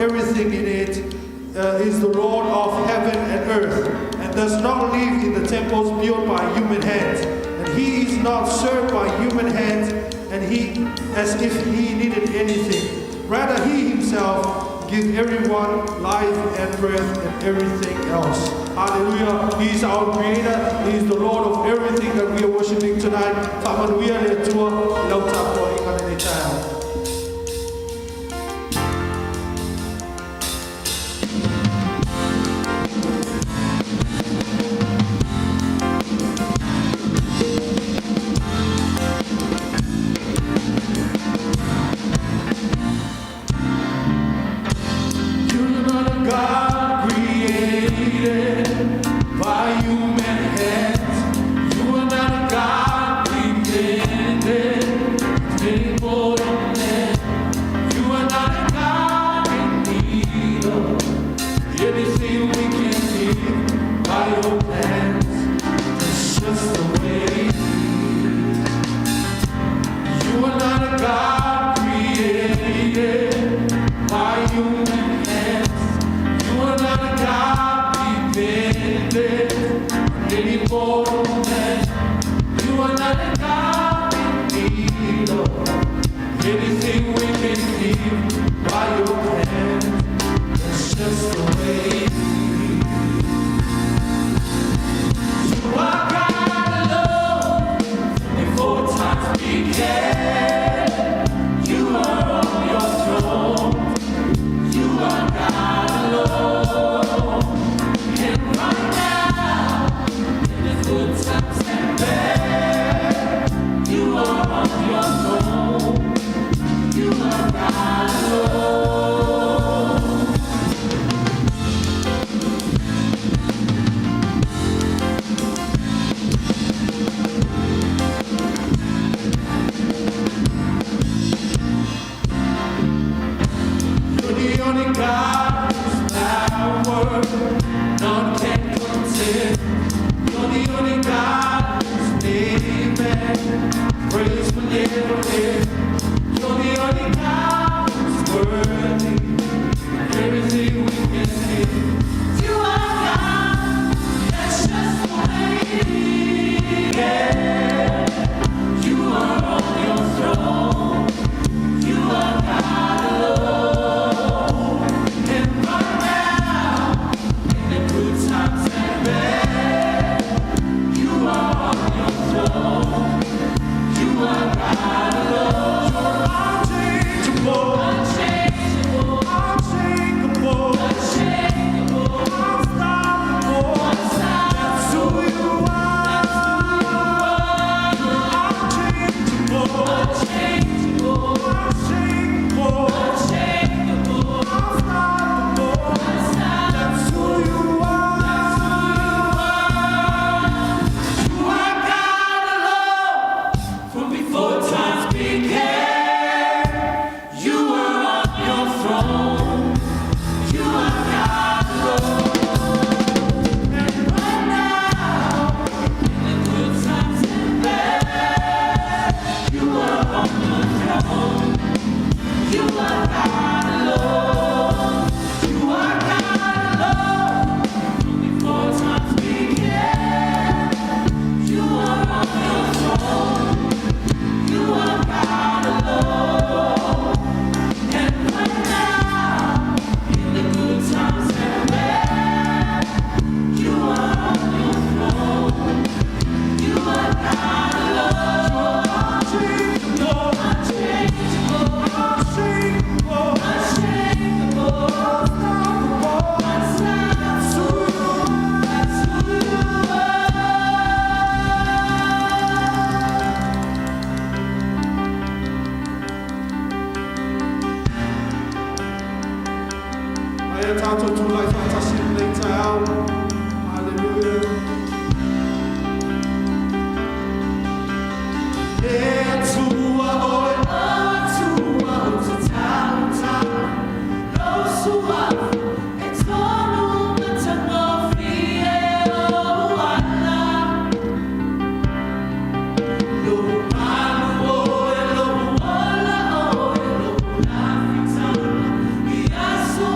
Everything in it, is the Lord of heaven and earth, and does not live in the temples built by human hands. And he is not served by human hands, and he as if he needed anything. Rather, he himself gives everyone life and breath and everything else. Hallelujah. He is our creator. He is the Lord of everything that we are worshiping tonight. Faamanuia le Atua i lau tapuaiga lenei taeao. You're not a God created by human hands. You are not a God dependent on any mortal man. You are not a God in need of anything we can give by your plans. It's just the way it is. You are not a God created by human hands. You are not a God dependent on any mortal man. You are not a God in need of anything we can give by your hand. That's just the way it is. You are God alone before times began. You are on your throne. You are God alone. And right now, in the good times and bad, you are on your throne. You are God alone. You're the only God whose power none can contend. You're the only God whose name and praise will never end. You're the only God who's worthy of everything we can give. You are God, that's just the way it is. Yeah. You are on your throne. You are God alone. And right now, in the good times and bad, you are on your throne. You are God alone. You're unchangeable, unchangeable, unshakable, unshakable, unstoppable. That's who you are. You're unchangeable, unchangeable, unshakable, unshakable, unstoppable. That's who you are. You are God alone from before times began. You were on your throne. You are God alone. And right now, in the good times and bad, you are on your throne. You are God alone. You are God alone. From before times began, you are on your throne. You are God alone. And right now, in the good times and bad, you are on your throne. You are God alone. Unchangeable, unchangeable, unshakable, unshakable, unstoppable. That's who you are. That's who you are. Aia tatou tulai faatasi i lenei taeao. Hallelujah. E Atua oe, Atua ou te tautala, lou suafa e tonu matagofie ou ala. Lou malu oe, lou ola oe, lou lafitaga i aso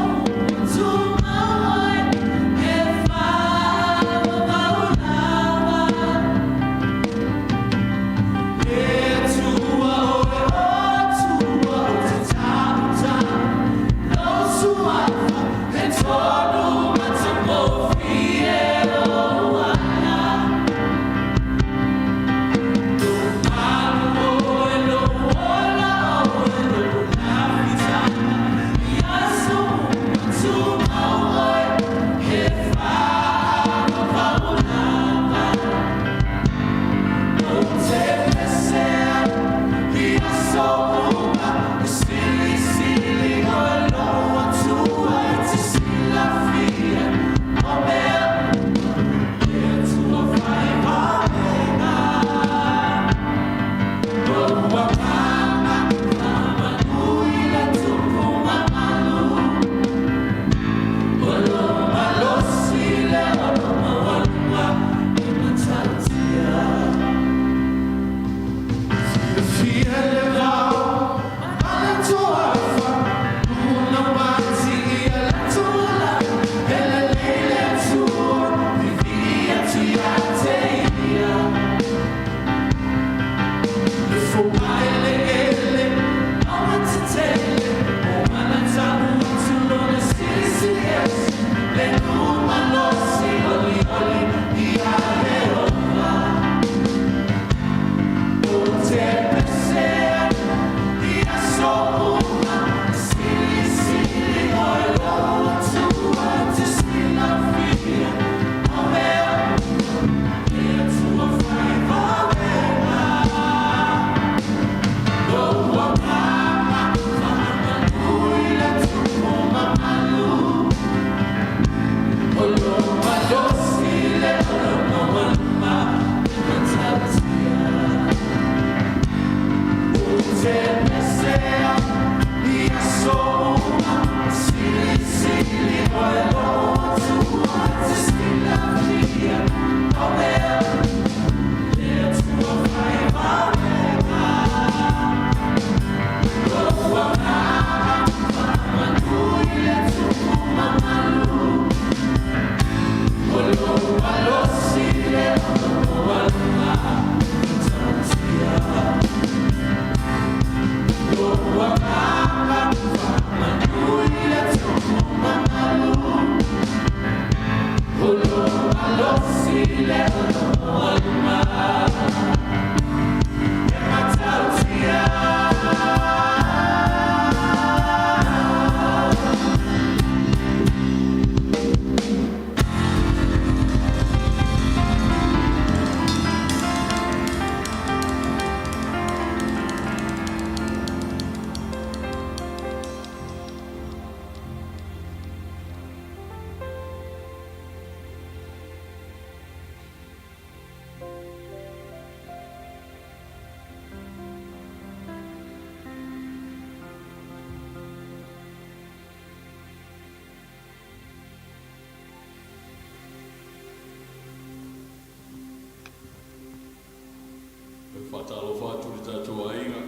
E faatalofa atu i le tatou aiga,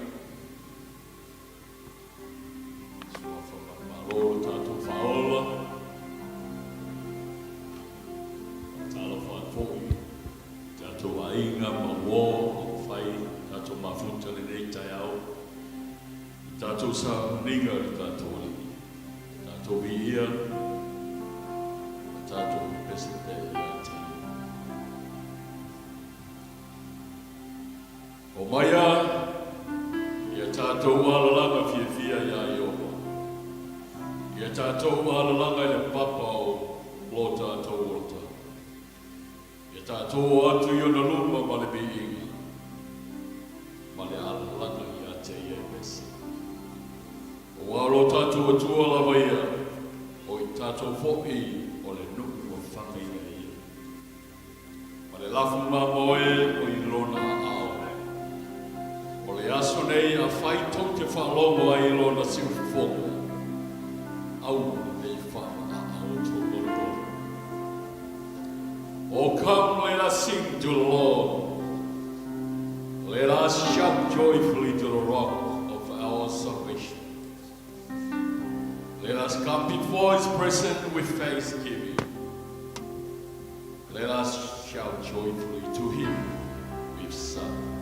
Suafa Manumalo lo tatou Faaola. Faatalofa atu foi i tatou aiga ma uo o lo o fai tatou mafuta i lenei taeao i tatou sauniga i le tatou Alii. Tatou viia ma tatou pepese pea ia te Ia. Omaia ia tatou alalaga fiafia iā Ieova, ia tatou alalaga i le papa o lo tatou olataga. Ia tatou o atu i ona luma ma le viiga, ma le alalaga ia te ia e pese. Aua o lo tatou Atua lava ia, o i tatou foi o le nuu ua fagaina e ia. Ma le lafu mamoe o i lona aao. O le aso nei afai tou te faalogo ai i lona siufofoga, aua ne i faamaaa outou gologolo. Oh come let us sing to the Lord, let us shout joyfully to the rock of our salvation. Let us come before his presence with thanksgiving. Let us shout joyfully to him with song.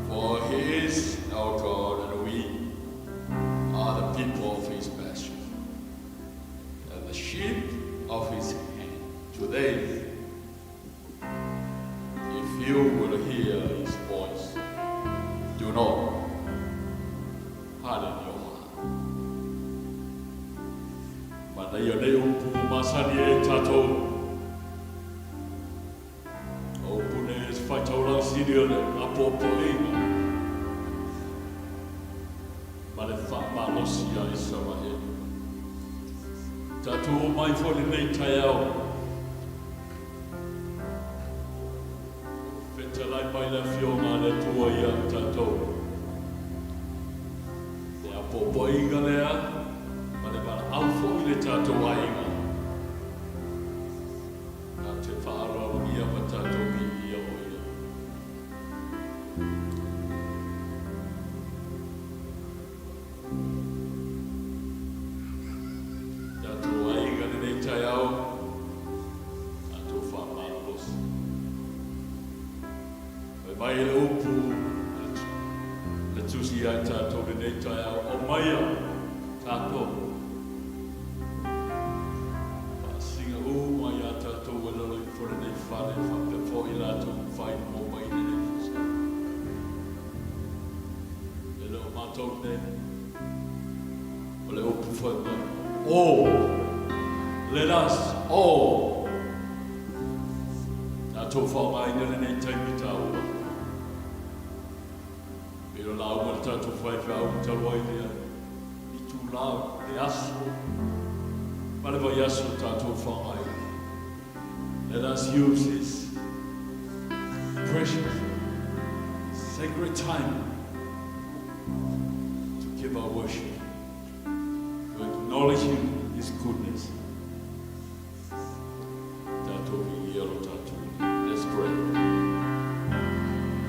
For he is our God, and we are the people of Today, if you will hear his voice, do not harden your heart. Manaia nei upu masani e tatou. O upu nei e se faitaulaga sili o le apoapoaiga ma le faamalosi a Isaraelu. Tatou omai foi lenei taeao. Fetalai mai le Afioga a le Atua ia tatou. Le apoapoaiga lea ma le valaau foi i le tatou aiga. Tatou te faaaloalogia ma tatou viia o Ia. Tatou aiga lenei taeao, tatou faamalolosi. Fai mai le upu le tusi ia i tatou lenei taeao, aumaia tatou faasiga uma ia tatou e lalo ifo lenei fale, faapea foi latou fai mo mai lenei fusa. E le o matou nei, o le upu fai mai, Oh, let us all tatou faaaogaina lenei taimi taua. Pei o lauga le tatou faifeau talu ai lea itula le aso ma le vaiaso tatou faaaogaina. Let us use this precious sacred time to give our worship, to acknowledge Him, His goodness. Tatou viia lo tatou. Let's pray.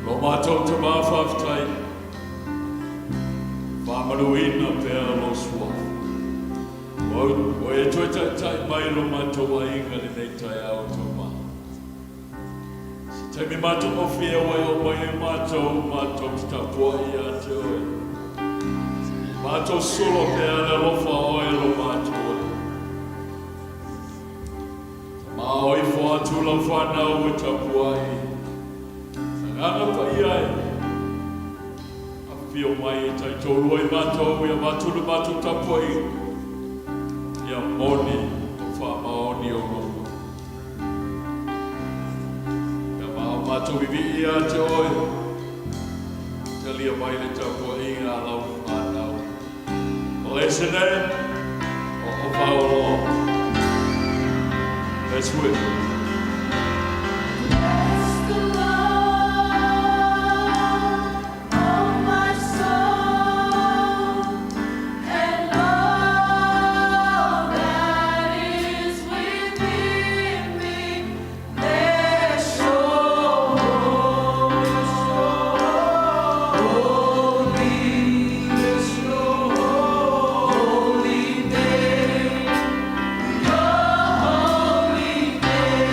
Lo matou Tama faafetai. Faamanuina pea lo suafa. Ua e toe taitai mai lo matou aiga lenei taeao Tama. Se taimi matagofie ua e oo mai ai matou, matou te tapuai ia te oe. Matou solo pea le alofa o oe lo matou oe. Tama o ifo atu lau whanau e tapuai. Agaga paia e. Afio mai e taitolu ai matou ia matulu matou tapuai. Ia moni o whaamaoni o luma. Ia mao matou vivii ia te oe. Talia mai le tapuaiga a lau whanau. Bless the name of our Lord. Let's worship. Bless the Lord, oh my soul, and all that is within me. Bless your holy, bless your holy name, your holy name.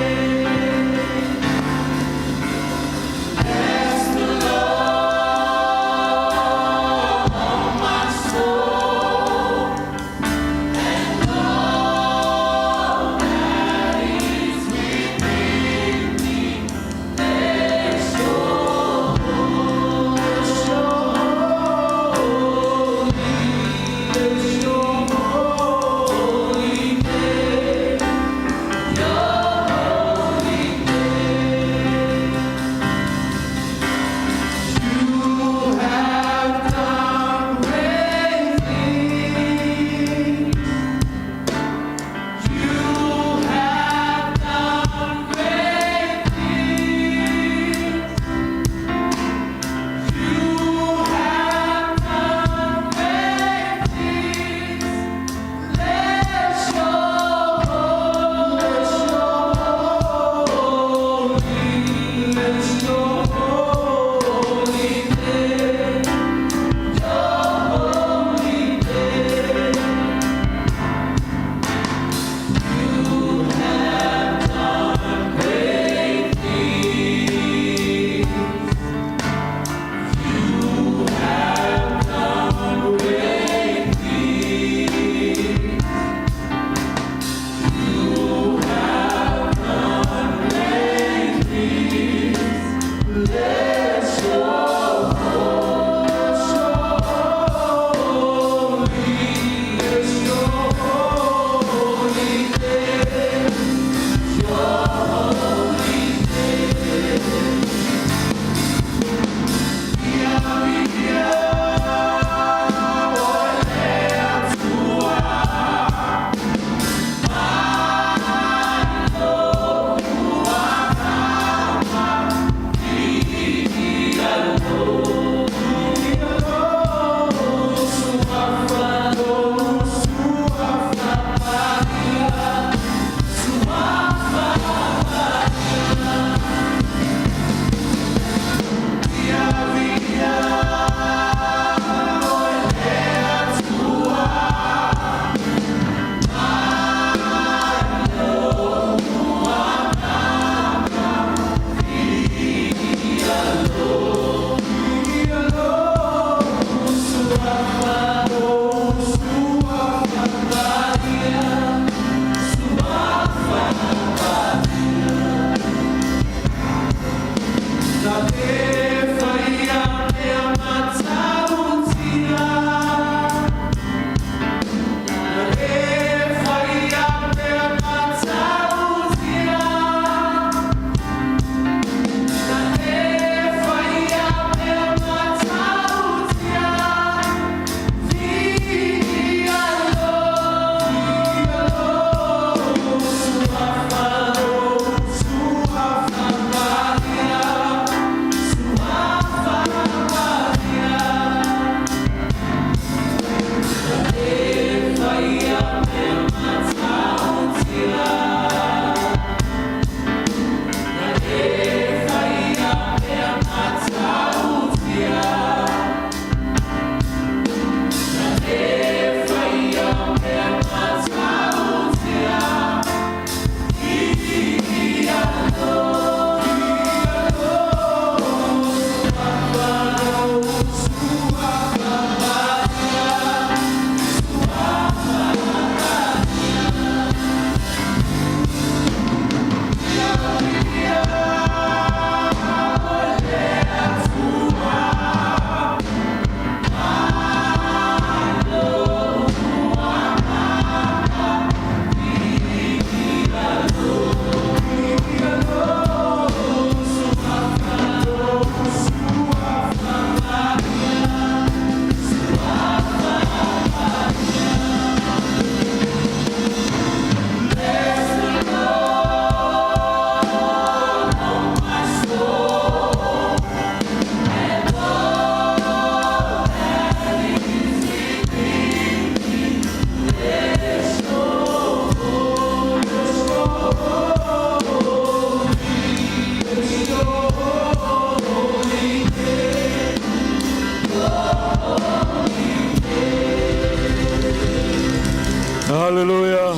Hallelujah.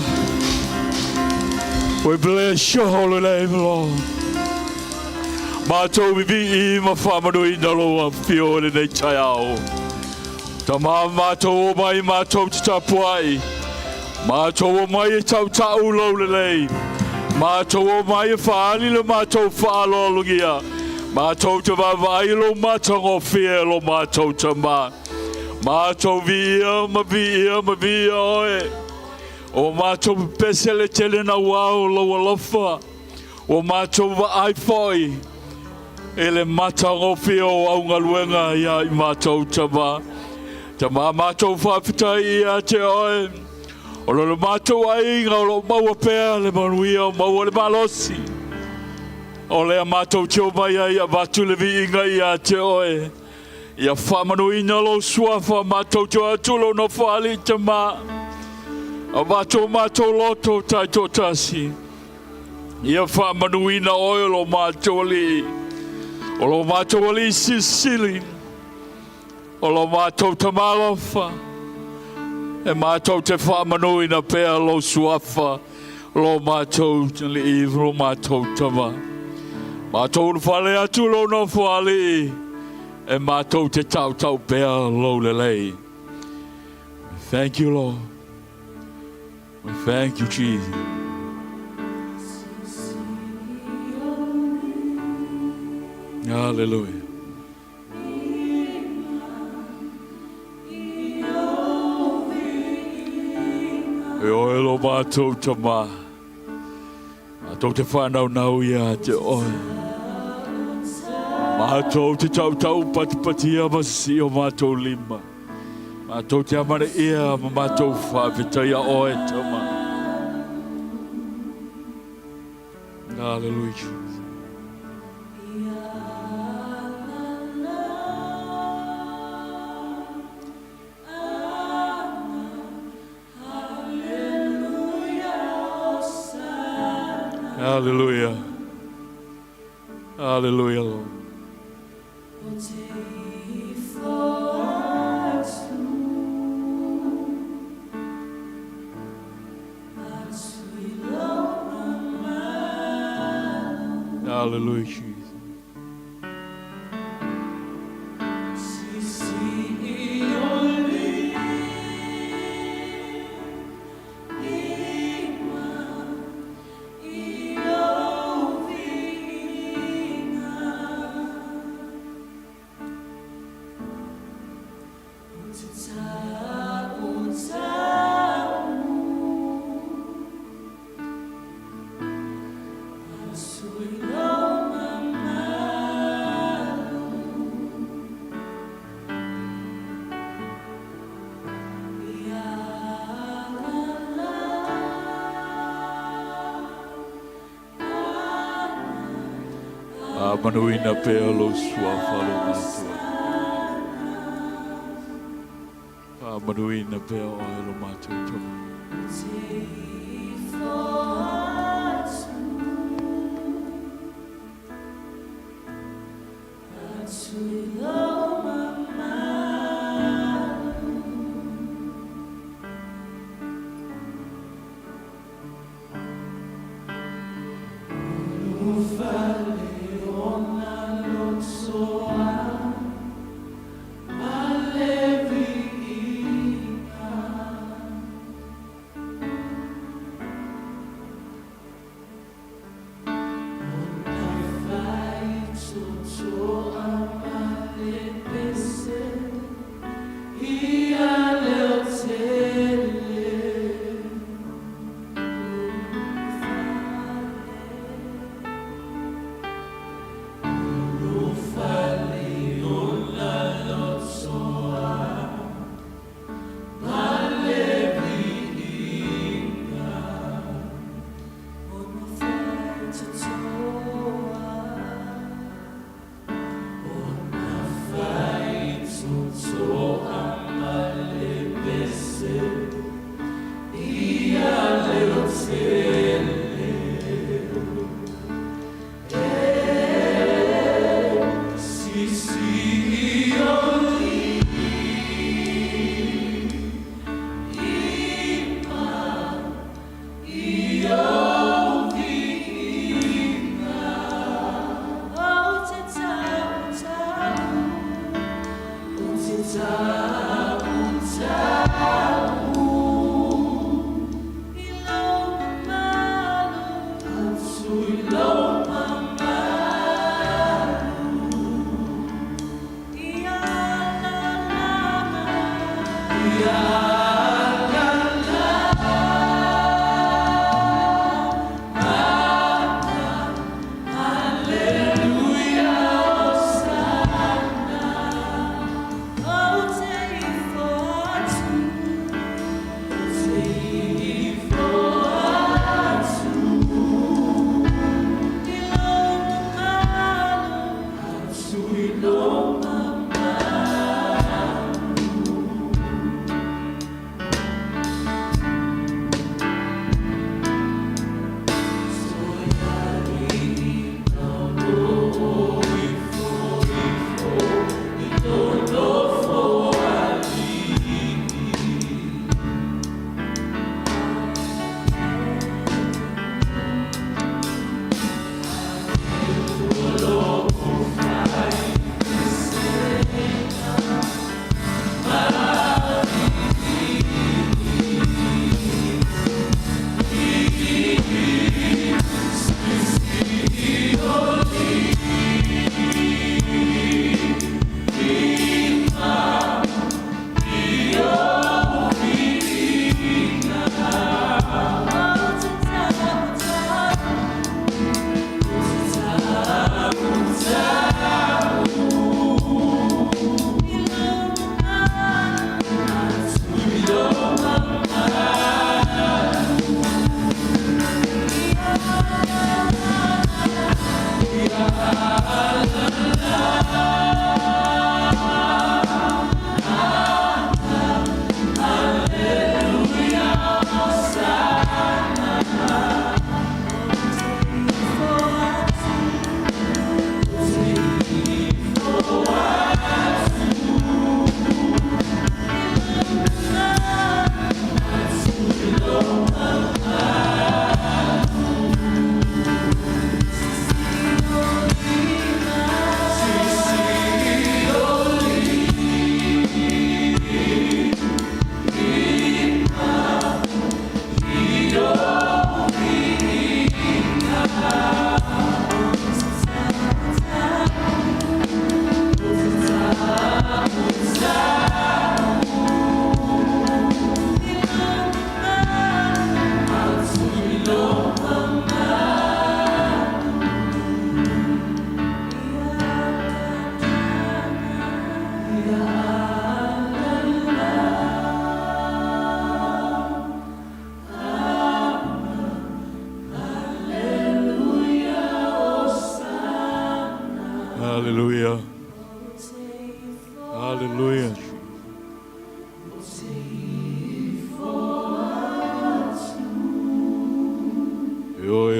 We bless your holy name, Lord. Matou vivii ma faamanuina lou afio i lenei taeao. Tama matou omai matou te tapuai. Matou omai e tautau lou lelei. Matou omai e faaali le matou faaaloalogia. Matou te vaavaai i lou matagofie lo matou Tama. Matou viia ma viia ma viia oe. Ua matou pepese le tele nauao o lou alofa. Ua matou vaai foi i le matagofie o au galuega ia i matou Tama. Tama matou faafetai ia te oe. O lo matou aiga o lo o maua pea le manuia o maua le malosi. O lea matou te omai ai avatu le viiga ia te oe. Ia faamanuina lou suafa matou te o atu lou nofoalii Tama. Avatu o matou loto taitoatasi. Ia faamanuina oe o lo matou alii. O lo matou alii silisili. O lo matou Tama alofa. E matou te faamanuina pea lou suafa lo matou alii lo matou Tama. Matou ulufale atu lou nofoalii e matou te tautau pea lou lelei. Thank you, Lord. We thank you, Jesus. Hallelujah. E oe lo matou Tama. Matou te whanaunau ia te oe. Matou te tautau patipatia ma sisi o matou lima. Matou te amare ia ma matou whaafetaia oe Tama. Hallelujah, Jesus. Hallelujah. Hallelujah, Lord. Hallelujah, Jesus. Faamanuina pea lou suafa lo matou. Faamanuina pea oe lo matou Tama.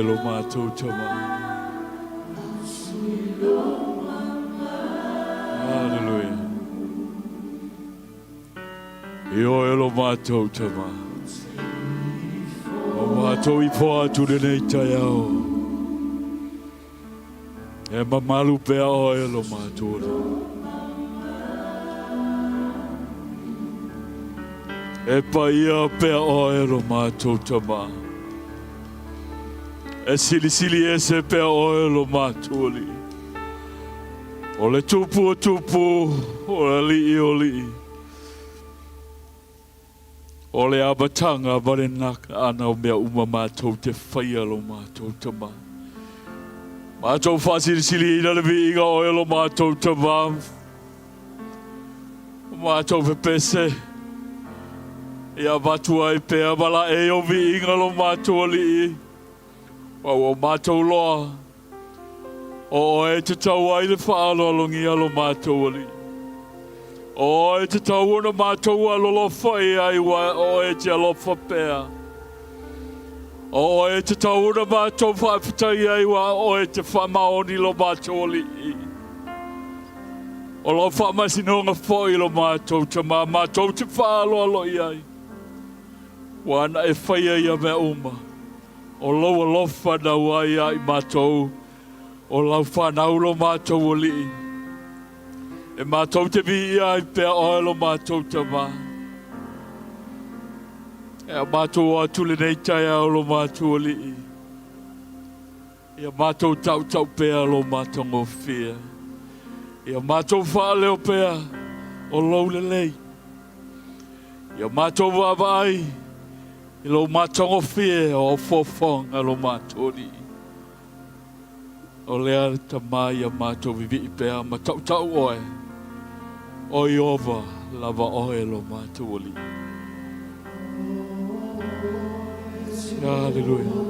lo matou Tama. Hallelujah. I oe lo matou Tama. O matou i po atu lenei taeao. E mamalu pea oe lo matou Alii. E paia pea oe lo matou Tama. E silisili ese pea oe lo matou Alii. O le Tupu o Tupu, o le Alii o Alii. O le amataga ma le ana o mea uma matou te faia lo matou Tama. Matou faasilisiliina le viiga o oe lo matou Tama. O matou pepese ia avatu ai pea ma laei o viiga lo matou Alii. Ua ua matou loa O oe e tatau ai le faaaloalogia lo matou Alii. O oe e tatau ona matou alolofa i ai ua o oe e te alofa pea. O oe e tatau ona matou faafetai ai ua o oe e te faamaoni lo matou Alii. O lau faamasinoga foi lo matou Tama matou te faaaloalo i ai. Ua ana e faia ia mea uma. O lou alofa nau ai ia i matou, o lau fanau lo matou Alii. E matou te viia ai pea oe lo matou Tama. E a matou o atu lenei taeao lo matou Alii. Ia matou tautau pea lo matagofie. Ia matou faaleo pea o lou lelei. Ia matou vaavaai i lou matagofie o au foafoaga lo matou Alii. O lea le Tama ia matou vivii pea ma tautau oe, o Ieova lava oe lo matou Alii. Hallelujah.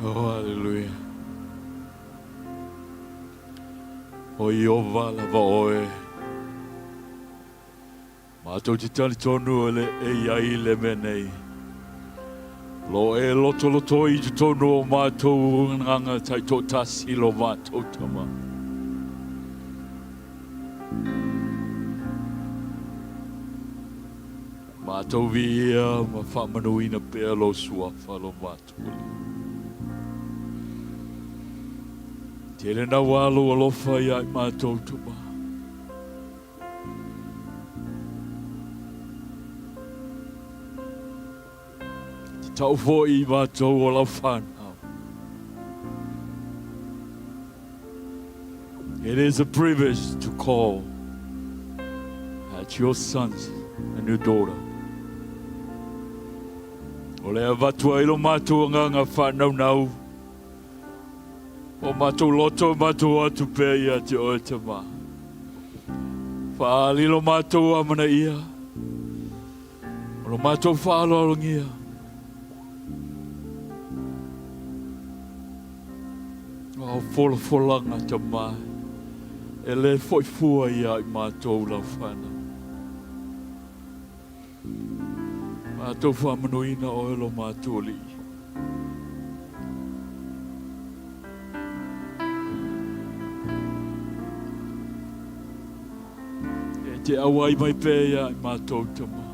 Oh, hallelujah. O Iova lava oe. Mātou te talitonu o le e iai le mea nei. Lo e lotoloto i totonu o mātou nganga taitoatasi lo mātou tama. Mātou viia ma whaamanuina pea lo suafa lo mātou alii. Tele nau alo alofa ia i mātou tama. Te tau foi i mātou o lau whānau. It is a privilege to call at your sons and your daughter. O le avatu ai lo mātou anganga whānaunau. O matou loto matou atu pea ia te oe tama. Whaalilo matou amana ia. O lo matou whaaloalongia. O folafolanga tama. E le foi fua ia i matou lau whanau. Matou whaamanuina oe lo matou alii. E te auai mai pea ia i matou tama.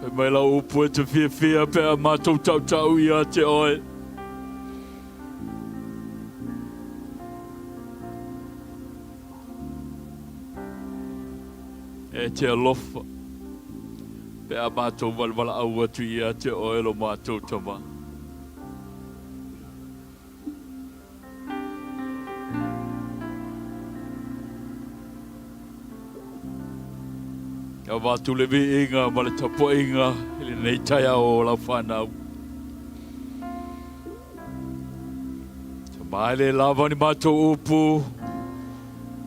Fai mai lau upu e te fiafia pea matou tautau ia te oe. E te alofa, pe a mātou walawalaau atu ia te oe lo mātou tama. Kia avatu le viiga ma le tapuaiga i lenei taiao o lau whanau. Kia mai le lava ni mātou upu,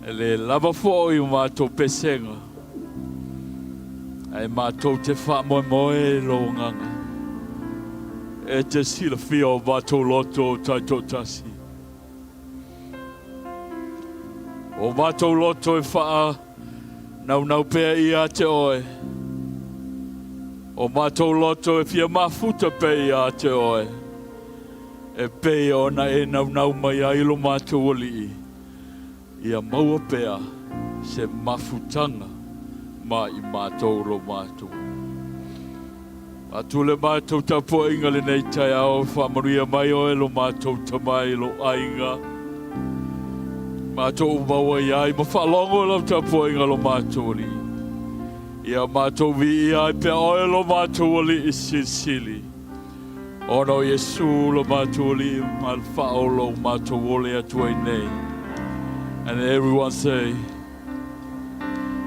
e le lava foi o mātou pesenga. Ai mātou te whaamoemoe lo nganga. E te silafia o mātou loto o taitoatasi. O mātou loto e whaa naunau pea ia te oe. O mātou loto e whia mafuta pea ia te oe. E pei ona e naunau mai ai lo mātou alii. Ia maua pea se mafutanga ma i mātou lo mātou. Atu le mātou tapuainga lenei taeao, whaamanuia mai oe lo mātou tama i lo aiga. Mātou umaua i ai ma whaalongo lau tapuainga lo mātou alii. Ia mātou vi i ai pea oe lo mātou alii silisili. Ona o Iesu lo mātou alii ma le whaolo mātou ole atu ai nei. And everyone say,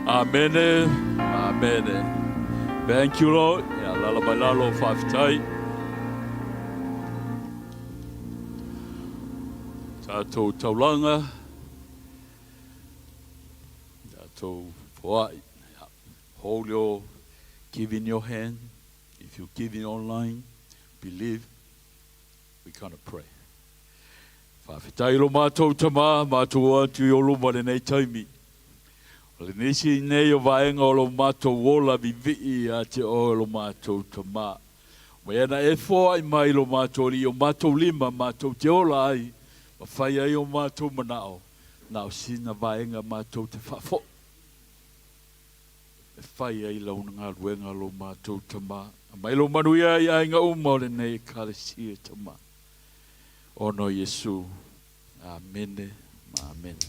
Amene, amene. Thank you, Lord. Ia lala mai lalo, whawhitai. Tātou taulanga, tātou poai. Hold your, give in your hand. If you're giving online, believe, we're going to pray. Faafetai lo matou Tama, matou o atu i o luma lenei taimi. O le nisi nei o vaega o lo matou ola vivii ia te oe lo matou Tama. Mai ana e foai mai lo matou Alii o matou lima matou te ola ai ma fai ai o matou manao, na o sina vaega matou te faafoi e fai ai lau galuega lo matou Tama. Aumai lou manuia i aiga uma o lenei Ekalesia, Tama. Ona o Iesu. Amene ma amene.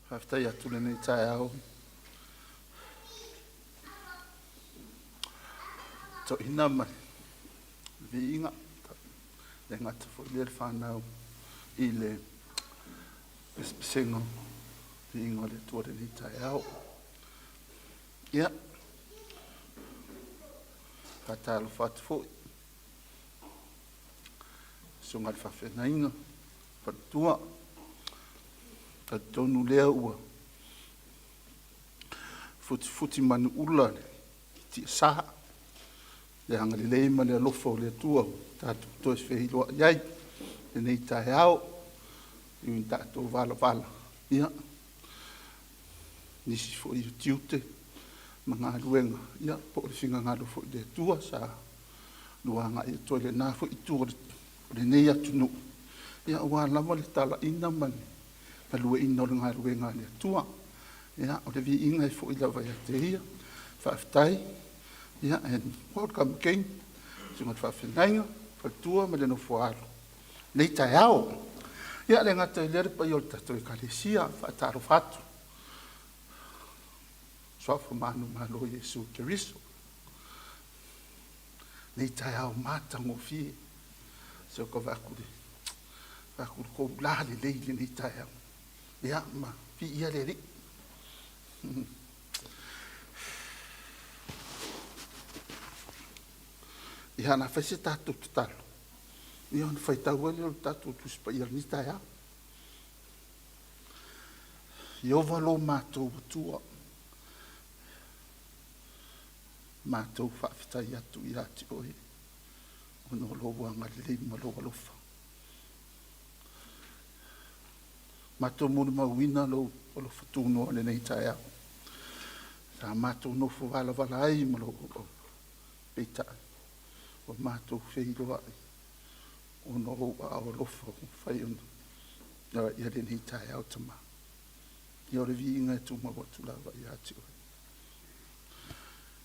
Faafetai atu i lenei taeao toeaina ma le viiga, e le gata foi i lea le fanau i le pesepesega o viiga o le Atua i lenei taeao. Ia, faatalofa atu foi i susuga i le faafeagaiga, faletua. Talitonu lea ua futifuti manuula le tiasa, le agalelei ma le alofa o le Atua ua tatou toe feiloai ai i lenei taeao, e ui ina tatou valavala, ia, nisi foi o tiute ma galuega, ia po o le finagalo foi o le Atua sa lua agai atu ai i lena foi itu o lenei atunuu, aua lava le talaiina ma le galueaiina o le galuega a le Atua. Ia, o le viiga e foi lava ia te Ia. Faafetai. And welcome again susuga i le faafeagaiga, faletua ma le nofo-a-alo i lenei taeao. Ia, e le gata i lea le paia o le tatou Ekalesia, e faatalofa atu i suafa manumalo o Iesu Keriso i lenei taeao matagofie. Se ua ta vaai atu i le Atu le tou lalelei i lenei taeao. Ia, ma viia le Alii. Ia, na fai se tatou tatalo, ia ona faitau ai lea o le tatou Tusi Paia i lenei taeao. Ieova lo matou Atua, matou faafetai atu ia te oe, ona o lou agalelei ma lou alofa. Matou molimauina lou alofa tunoa i lenei taeao. Sa matou nofo valavala ai ma lou auauna, peitai, ua matou feiloai ona o ou aao alofa ua mafai ona ia lenei taeao, Tama. Ia o le viiga e tumau atu lava ia te oe.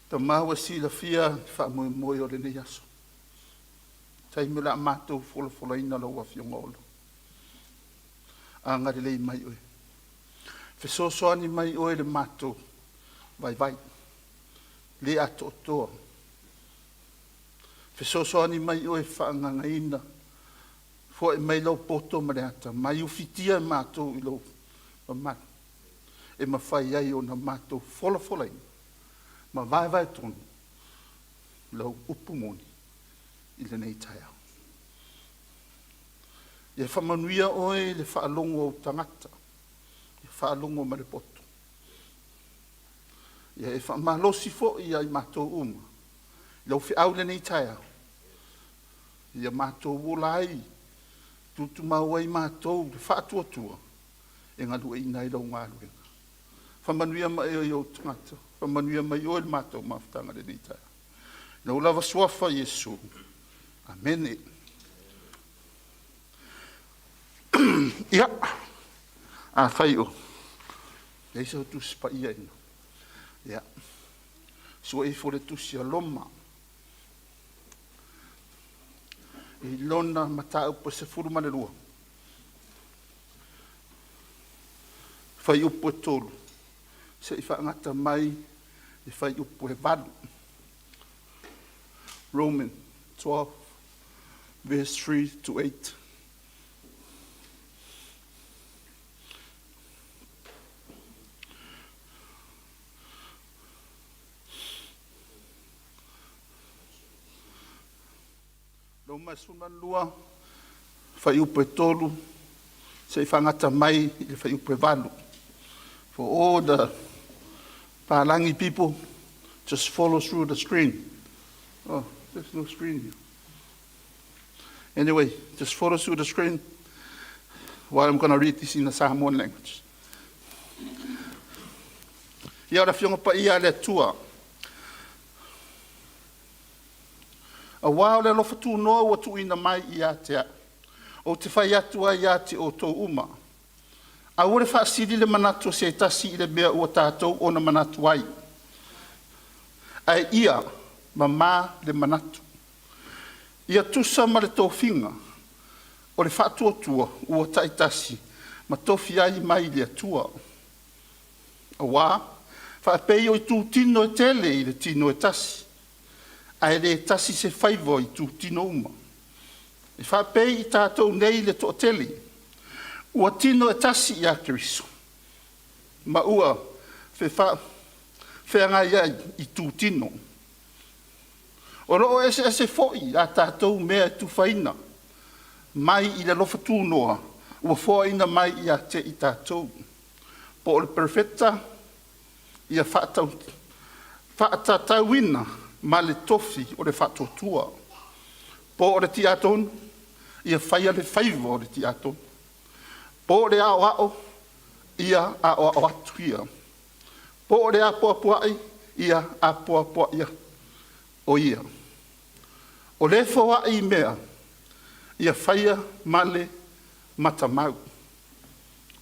Tama ua silafia le faamoemoe o lenei aso, taimi o le a matou folafolaina lau Afioga Olo. Agalelei mai oe, fesoasoani mai oe i le matou vaivai, le atoatoa. Fesoasoani mai oe e faagaagaina, foai mai lou poto ma le atamai, ufitia i matou i lou mamalu, e mafai ai ona matou folafolaina ma vaevae tonu lau upu moni i lenei taeao. Ia faamanuia oe i le faalogo a ou tagata, ia faalogo ma le poto. Ia e faamalosi foi ia i matou uma i lau feau i lenei taeao, ia matou ola ai, tutumau ai matou i le faatuatua e galueaiina ai lau galuega. Faamanuia mai oe i ou tagata, faamanuia mai oe i le matou mafutaga i lenei taeao. I lou lava suafa Iesu. Amene. Ia, afai o i ai sau Tusi Paia, ia, sue ifo le Tusi a Roma i lona mataupu e 12, fuaiupu e 3 seia faagata mai le fuaiupu e 8. Romans 12 verse 3 to 8. Roma 12, fuaiupu e 3 seia faagata mai i le fuaiupu e 8. For all the Palangi people, just follow through the screen. Oh, there's no screen here. Anyway, just follow through the screen while I'm going to read this in the Samoan language. Ia o le Afioga Paia a le Atua. Aua o le alofa tunoa ua tuuina mai ia te au, ou te fai atu ai ia te outou uma, aua le faasili le manatu o se tasi i le mea ua tatou ona manatu ai, ae ia mamā le manatu. Ia tusa ma le tofiga o le faatuatua ua taitasi ma tofi ai mai le Atua. Auā, faapei o itutino e tele i le tino e tasi, ae le tasi se faiva o itutino uma. E faapei i tatou nei le toatele, ua tino e tasi ia Keriso, ma ua fefaafeagai ai i itutino. O lo o eseese foi a tatou mea e tufaina mai i le alofa tunoa ua foaina mai ia te i tatou. Po o le perofeta, ia faatatauina ma le tofi o le faatuatua. Po o le tiakono, ia faia le faiva o le tiakono. Po o le aoao, ia aoao atu ia. Po o le apoapoai, ia apoapoai o ia. O le foai mea, ia faia ma le matamau.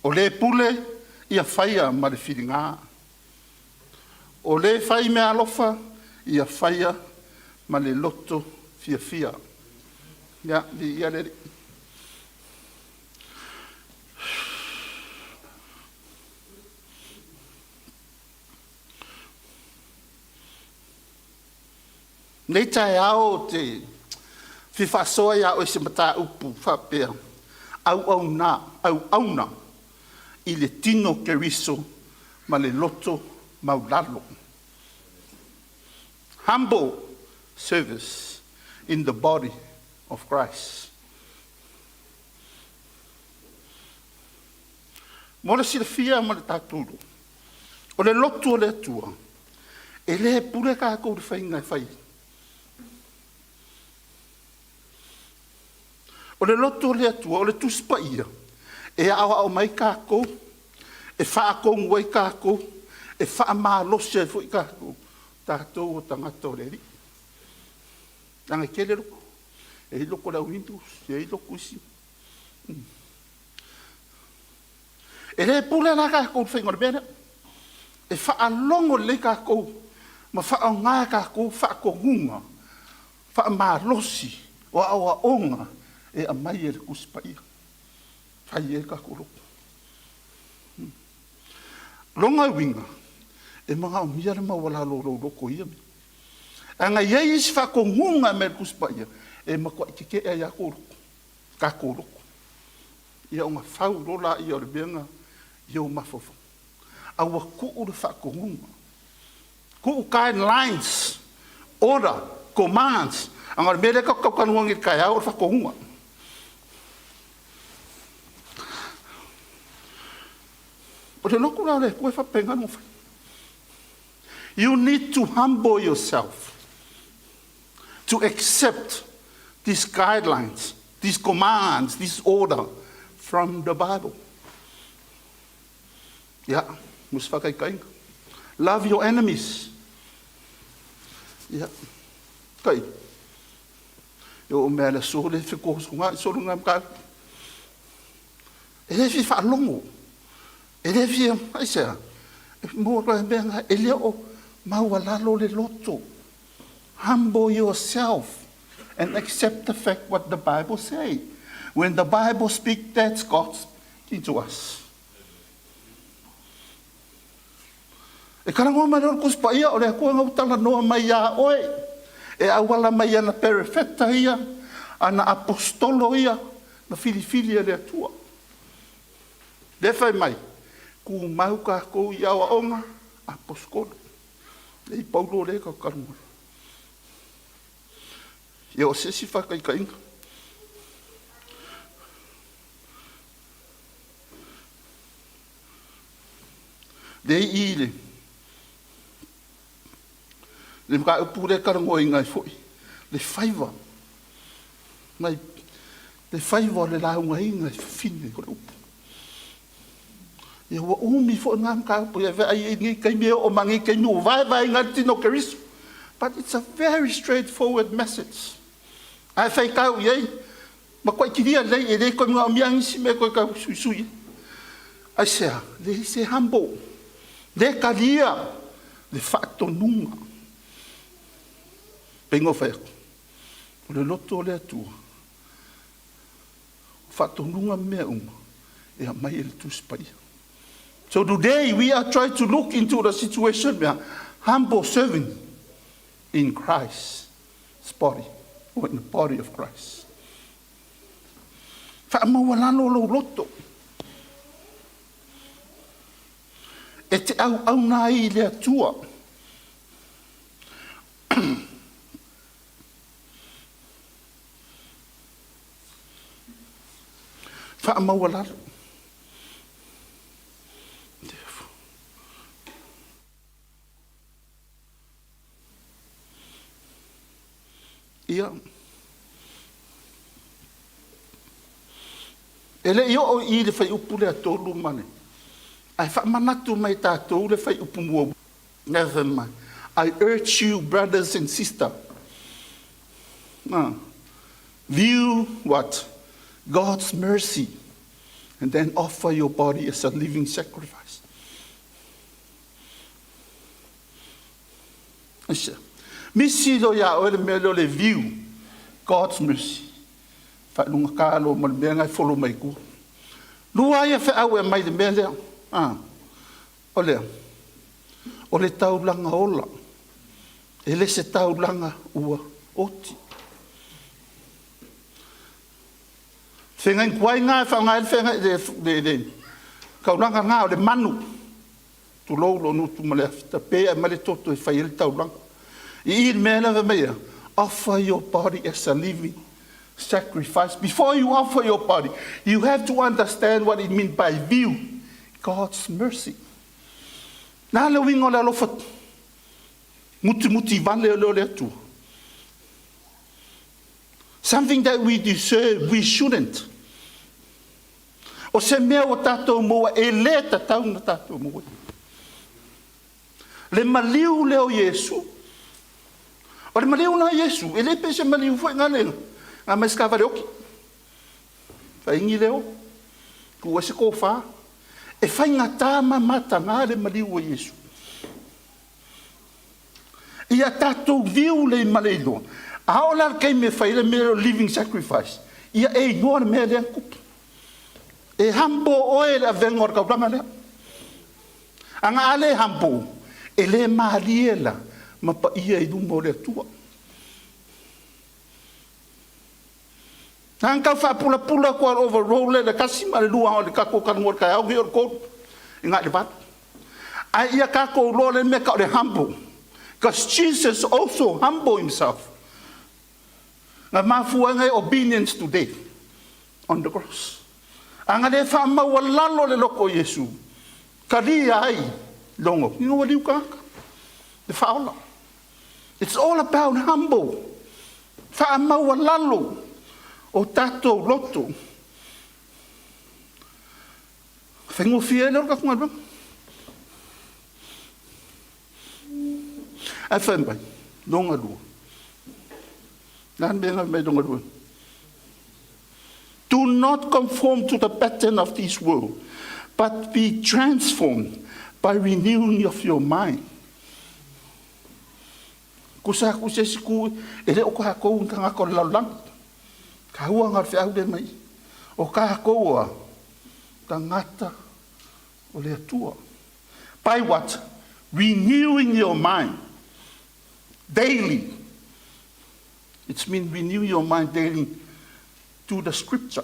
O le pule, ia faia ma le filiga. O le faimeaalofa, ia faia ma le loto fiafia. Ia, viia le Alii. Nei taeao ou te fia faasoa ia oe i se mataupu faapea. Auauna, auauna i le tino o Keriso ma le loto maulalo. Humble service in the body of Christ. Mo le silafia ma le tatou iloa, o le lotu o le Atua, e le pule tatou i le faiga e fai ai. O le lotu o le Atua, o le Tusi Paia, e aoao mai tatou, e faatonu ai tatou, e faamalosi ai foi tatou, tatou o tagata o le Alii. Leaga e tele lotu. E i ai lotu a le au Hindus, e i ai lotu isi. E le pule la tatou i le faiga o le mea lea. E faalogo lelei tatou ma faaaoga e tatou faatonuga faamalosi o aoaoga e aumai e le Tusi Paia. E fai ai le tatou lotu. O lona uiga, e manaomia le maualalo o lou loto i ia mea. Leaga e i ai isi faatonuga e aumai e le Tusi Paia, e matuai tetee ai lava tatou loto, ia ona fau loa lea o le mea lena i ou mafaufauga. Ae ua tuu le faatonuga, tuu guidelines, order, commands. Leaga o le mea lea tatou te tau talanoa nei i le taeao o le faatonuga. O le lotu la o le Atua e faapena ona fai. You need to humble yourself to accept these guidelines, these commands, this order from the Bible. Ia, mo se faataitaiga. Love your enemies. Ia, tai. E oo mai lava i le aso lea e fetosoga'i solo na mataupu. E le fia faalogo. E le fia, aisea? E maua atu ai mea na, e le o maualalo le loto. Humble yourself and accept the fact what the Bible say. When the Bible speak, that's God speaking to us. E talanoa mai loa le Tusi Paia, o le Atua na ua talanoa mai iā oe, e auala mai i ana perofeta ia, ana aposetolo ia, na filifili e le Atua. Lea e fai mai, tumau tatou i aoaoga aposetolo. Lea i Paulo lea e talanoa. Ia o se isi faataitaiga. Lea i i le le mataupu lea e talanoaina ai foi le faiva mai le faiva o le laugaina i fafine o le upu. Ia ua umi foi lena mataupu ia vaai i lenei taimi e oo mai lenei taimi ua vaevaeina ai le tino o Keriso. But it's a very straightforward message. Ae faitau i ai, matuai kilia lelei, e le toe manaomia nisi mea e toe tau suisui ai. Aisea? Leai se humble. Le talia le faatonuga. Pei ona ou fai atu, o le loto o le Atua, o faatonuga ma mea uma, e aumai e le Tusi Paia. So today we are trying to look into the situation where humble servant in Christ's body, or in the body of Christ. Faamaualalo lou loto. E te auauna ai i le Atua. Faamaualalo. Ia. E le i oo i i le fuaiupu lea 3 ma le, ae faamanatu mai e tatou le fuaiupu muamua. Never mind. I urge you, brothers and sisters, view what? God's mercy, and then offer your body as a living sacrifice. Aisea? Misi loa iā oe le mea lea o le view God's mercy. Faailuga loa ma le mea lena e follow mai tua. Lua ia feau e aumai i le mea lea. Ah, o lea. O le taulaga ola. E le se taulaga ua oti. Feagaiga tuai na e faaaoga ai le feagai le taulaga na o le manu, tulou lou gutu ma le afi tape ae aumai le toto e fai ai le taulaga. I i le mea lea fai mai e a? Offer your body as a living sacrifice. Before you offer your body, you have to understand what it means by view God's mercy. Na le uiga o le alofa mutimuti vale o lea o le Atua. Something that we deserve, we shouldn't. O se mea ua tatou maua e le tatau ona tatou maua. Le maliu lea o Iesu. O le maliu lena o Iesu, e le pe se maliu foi na le na mai se taavale oti. Faigi leo, tuu ai se tofa. E faigata ma mataga le maliu o Iesu. Ia tatou viu le ma le iloa. A oo la i le taimi e fai ai le mea o living sacrifice, ia e igoa le mea lea na tupu. E humble oe i le avega o le taulaga lea. Ana a le humble, e le malie la ma paia i luma o le Atua. Na tau faapulapula atu lava o le overall lea i le 1 ma le 2 o le tatou talanoa i le taeao nei o le 3 i na i le 8. Ae ia tatou iloa le mea tau o le humble. Because Jesus also humble himself. Na mafua ai obedience to death on the cross. Ana le faamaualalo le loto o Iesu, talia ai logo, ina ua liu tagata, le faaola. It's all about humble. Faamaualalo o tatou loto. Faigofie ai lea o le tatou galuega. Ae fai mai, lona lua. Na le mea na mai lona lua. Do not conform to the pattern of this world, but be transformed by renewing of your mind. Kusa aku se isi ku e le o kākou ni tagata o le lalolagi. Taua na o le feau lea mai. O kākou a tagata o le Atua. By what? Renewing your mind daily. It's mean renew your mind daily to the scripture,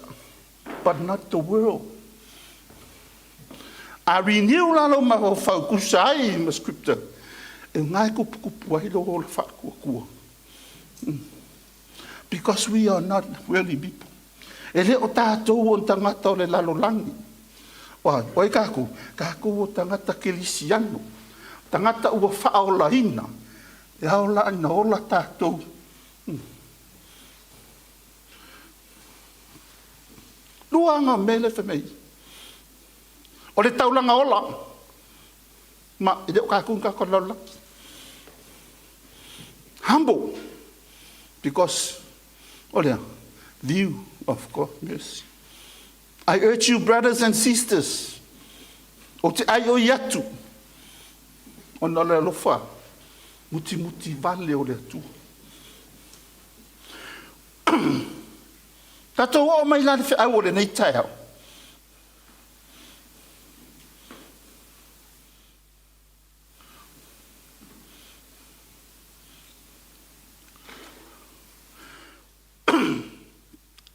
but not the world. A renew la lou mafaufau tusa ai ma scripture, e uga e kupukupu ai lou ola faatuatua. Because we are not worldly people. E le o tatou o tagata o le lalolagi. Ua, o ai tatou? Tatou o tagata kerisiano. Tagata ua faaolaina. E ao la ina ola tatou. Lua aga o mea lea e fai mai. O le taulaga ola, ma e le o tatou ni tagata o le lalolagi. Humble, because o lea, view of God mercy. I urge you, brothers and sisters, o te ai oi atu, ona o le alofa mutimuti vale o le Atua. Tatou oo mai la le feau o lenei taeao.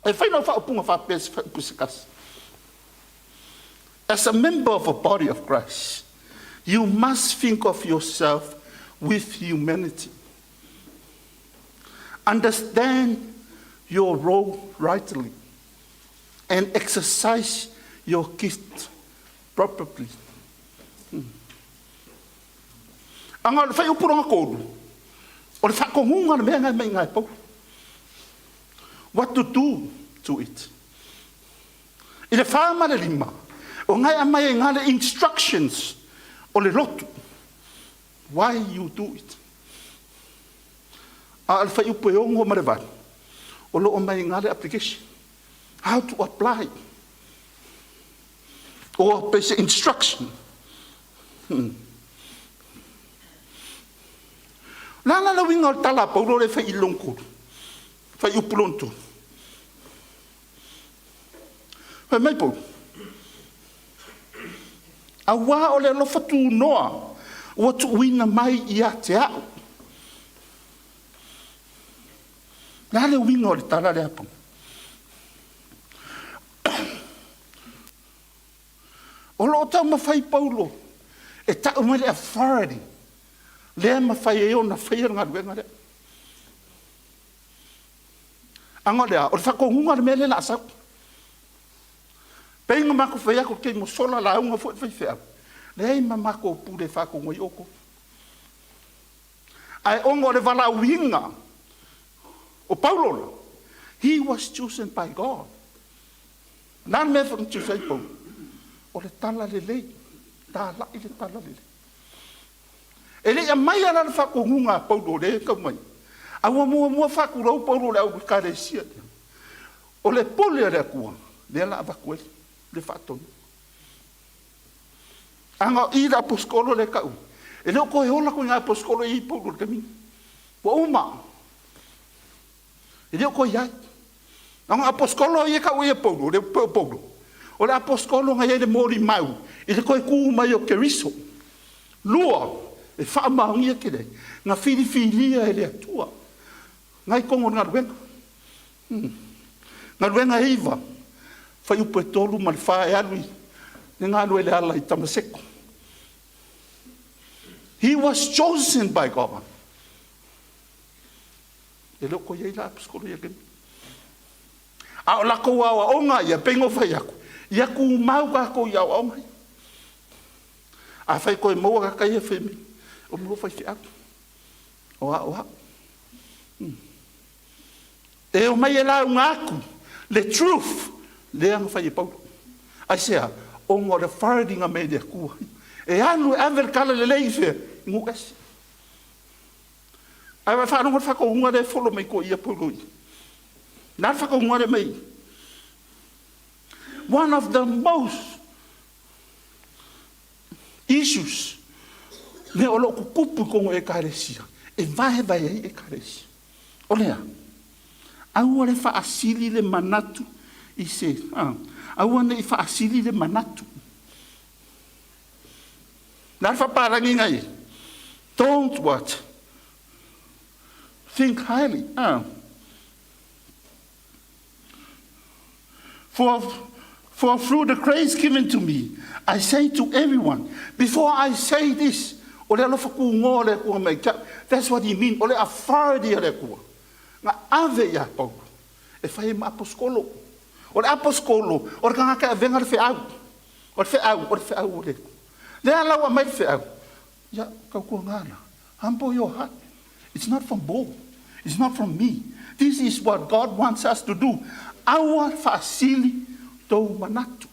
E fai lau faaupuga faapea se faaupu se tasi. As a member of a body of Christ, you must think of yourself with humanity. Understand your role rightly and exercise your gift properly. Aga o le whaiupu lona tolu, o le whaakongunga le mea ngai mai ngai pau. What to do to it. I le whā ma le lima, o ngai a mai e ngā le instructions o le lotu. Why you do it. A o le whaiupu e 6 ma le 8, o loo mai ngā le application. How to apply. Or basic instruction. La la la uiga o le tala a Paulo lea e fai i le lona tolu, fai upu lona tolu. Fai mai Paulo, auā o le alofa tunoa ua tuuina mai ia te au. Le a le uiga o le tala lea a Paulo? O lo o taumafai Paulo e tau mai le authority lea e mafai ai ona faia le galuega lea. Aga o le a? O le faatonuga o le mea lea o le a sau. Pei ona matou fai atu i le taimi ua sola, lauga foi le faifeau, leai ma matou pule e faatonu ai outou. Ae ona o le valaauina o Paulo la, he was chosen by God. O le a le mea na choose ai Paulo? O le talalelei, talai le talalelei. E le i aumaia la le faatonuga a Paulo lea e tau mai, a ua muamua faatulou Paulo i le au Ekalesia ia. O le pule a le Atua lea o le a avatu ai le faatonuga. Ana o i le aposetolo lea e tau, e le o toe ola ituaiga aposetolo e i ai Paulo i le taimi lenei. Ua uma. E le o toe i ai. Leaga o aposetolo ia e tau ai e Paulo, le pei o Paulo, o le aposetolo na i ai le molimau i le toe tu mai o Keriso. Lua, e faamaonia tele ai, na filifilia e le Atua. Na i totonu o le galuega. Galuega e 9, fuaiupu e 3 ma le 4 e alu i le galu e le ala i Tamaseko. He was chosen by God. E le o toe i ai la aposetolo ia taimi. A o latou aoaoga ia, pei ona ou fai atu, ia tumau tatou i aoaoga ia. Afai toe maua tagata ia fai mai, o maua faifeau, o aoao. E omai e lauga atu le truth lea na fai e Paulo. Aisea? Ona o le authority na aumai e le Atua. E alu e ave le talalelei i fea? I nuu ese. Ae ua e faalogo i le faatonuga lea e follow mai toeaiina Paulo i i. Le a le faatonuga lea e aumai i i? One of the most issues mea o lo o tutupu i totonu o Ekalesia, e vaevae ai Ekalesia. O le a? Aua le faasili le manatu i se, aua ne i faasili le manatu. O le a le faapalagiga i? Don't what? Think highly. For through the grace given to me, I say to everyone, before I say this, o le alofa tunoa o le Atua mai te au. That's what he mean. O le authority o le Atua. Na ave ia Paulo e fai ai ma aposetolo. O le aposetolo, o le tagata e avega le feau. O le feau, o le feau o le Atua. Lea la ua aumai le feau. Ia, tautuana la. Humble your heart. It's not from Paul. It's not from me. This is what God wants us to do. Aua faasili tou manatu.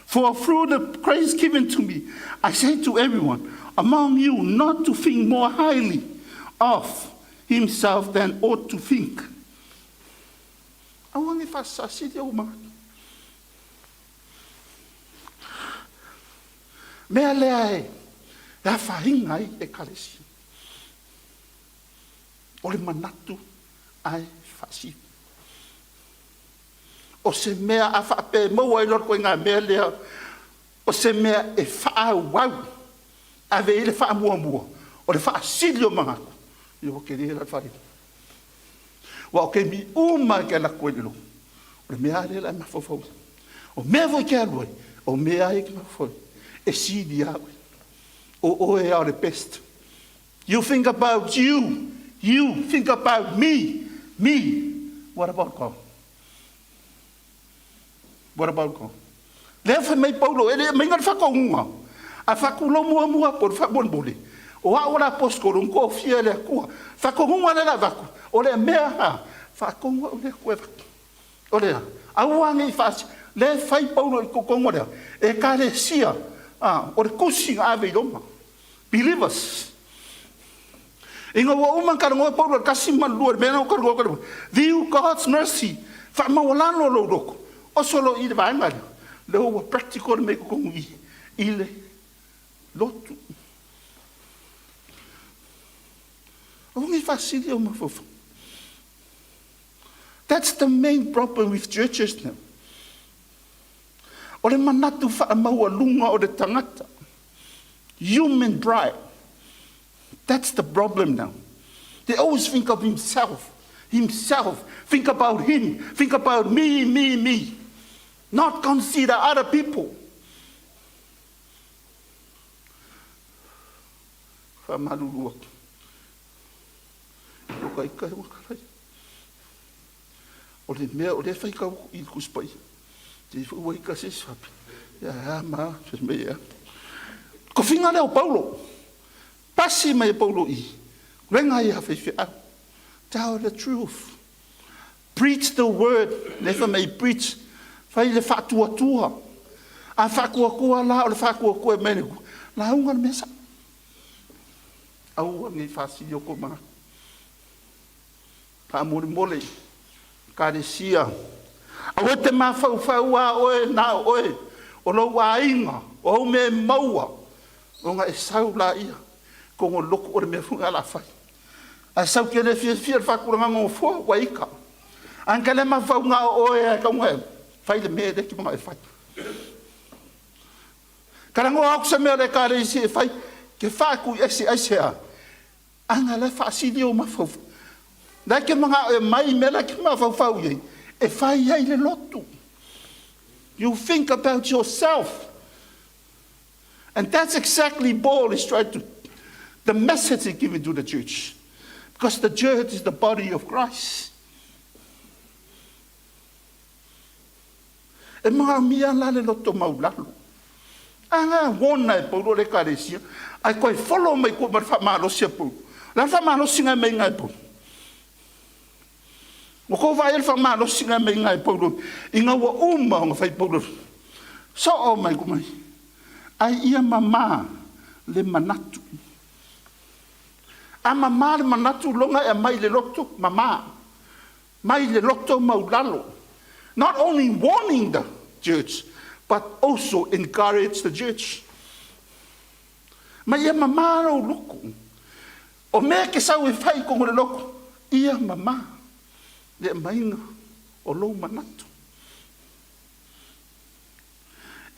For through the grace given to me, I say to everyone among you not to think more highly of himself than ought to think. Aua ne faasasili ou manatu. Mea lea e afaina ai Ekalesia. O le manatu ae faasili. O se mea a faapea e maua ai loa le ituaiga mea lea, o se mea e faaauau, ave i ai le faamuamua, o le faasili o manatu, ia ua tele la le faaletonu. Aua o taimi uma e te alu atu ai i le lotu, o le mea lava lea o le a e mafaufau ai. O mea foi e te alu ai, o mea lava ia e te mafaufau ai. E sili lava oe. O oe lava o le best. You think about you. You think about me. Me. What about God? What about God? Lea fai mai Paulo, e le aumaia le faatonuga, a faatulou muamua atu le faamolemole, o au o le aposetolo na tofia e le Atua. Faatonuga lea o le a avatu, o le mea a faatonu au e le Atua e avatu. O le a? Aua ne i faasi. Lea e fai Paulo i totonu o le Ekalesia, o le tusi na ave i Roma. Believers. Ina ua uma ona talanoa Paulo i le 1 ma le 2, le mea lena ua talanoa atu, view God's mercy, faamaualalo lou loto, oso lo i le vaega lea, lea ua practical le mea i totonu i i le lotu. Aua ne i faasili ou mafaufau. That's the main problem with churches now. O le manatu faamaualuga o le tagata. Human pride. That's the problem now. They always think of himself, himself. Think about him. Think about me, me, me. Not consider other people. Faamalulu atu. O ka ika e wakalai. O le mea o le fai kau i le kuspai. Te ifu ua ika se swapi. Ia a ma, se me ia. Kofinga lea o Paulo. Pasi mai e Paulo i. Renga ia whaiwhi au. Tell the truth. Preach the word. Le fa mei preach. Fai le faatuatua. A faatuatua la o le faatuatua e mai le lauga le mea sa. Aua nei faasili o kou manatu. Faamolemole, Ekalesia, aua e te mafaufau lava oe na o oe, o lou aiga, o au mea e maua, ona e sau laia, kogo lotu o le mea foi lena o le a fai. Ae sau e te le fiafia i le faatulagaga o nofoa, ua ita. Ae na te le mafaufau na o oe lava e tatau ona e fai le mea lea e te manao e fai. Talanoa atu se mea o le Ekalesia e fai, te faatuiese aisea? Ana la e faasili ou mafaufau. La e te manao e aumai mea la e te mafaufau i ai, e fai ai le lotu. You think about yourself. And that's exactly Paul is trying to, the message he's giving to the church. Because the church is the body of Christ. E manaomia la le loto maulalo. A warn e Paulo le Ekalesia, ae toe follow mai tua ma le faamalosi a Paulo. O le a le faamalosiga e meinga e Paulo? Ua tou vaai i le faamalosiga e meinga e Paulo ina ua uma ona fai Paulo. Soo mai mai. Ai ia mamā le manatu. A mamā le manatu loga e aumai le loto, mamā. Mai le loto maulalo. Not only warning the church, but also encourage the church. Ma ia mamā lou loto. O mea e te sau e fai i totonu o le loto, ia mamā le aumaiga o lou manatu.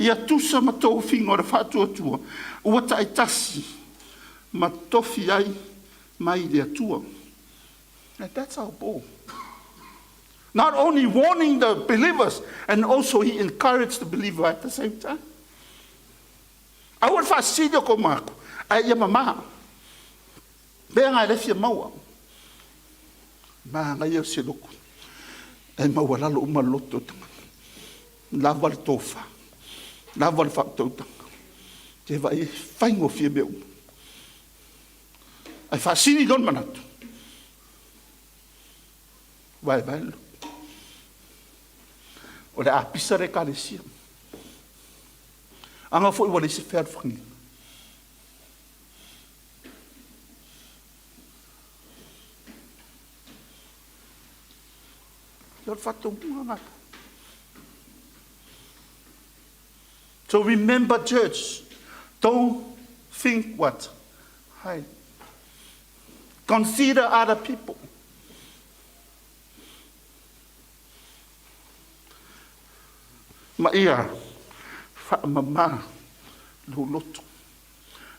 Ia tusa ma tofiga o le faatuatua ua taitasi ma tofi ai mai le Atua. And that's our goal. Not only warning the believers, and also he encouraged the believer at the same time. Aua le faasili o kou manatu, ae ia mamā. Pea ngai le fia maua. Manaia o se lotu. E maualalo uma le loto o tagata. Lava le tofa. Lava le faautautaga. Te vaai e faigofie mea uma. Ae faasili lona manatu. Vaevae le loto. O le apisa le Ekalesia. Aga foi ua leai se fealofagiga. O le faatonuga lena. So remember, church, don't think what? High. Consider other people. Ma ia faamama lou loto.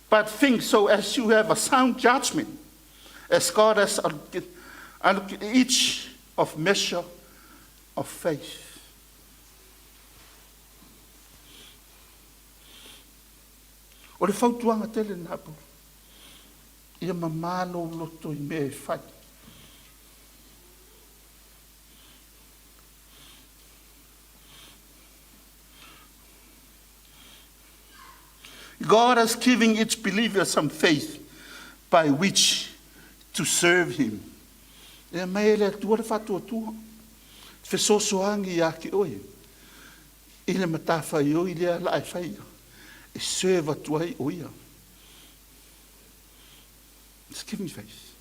But think so as you have a sound judgment, as God has allocated each of measure of faith. O le fautuaga tele lena a Paulo. Ia mamā lou loto i mea e fai. God has given each believer some faith by which to serve him. E aumai e le Atua le faatuatua, fesoasoani ia te oe i le matafaioi lea la e faia, e serve atu ai o ia. Just give me faith.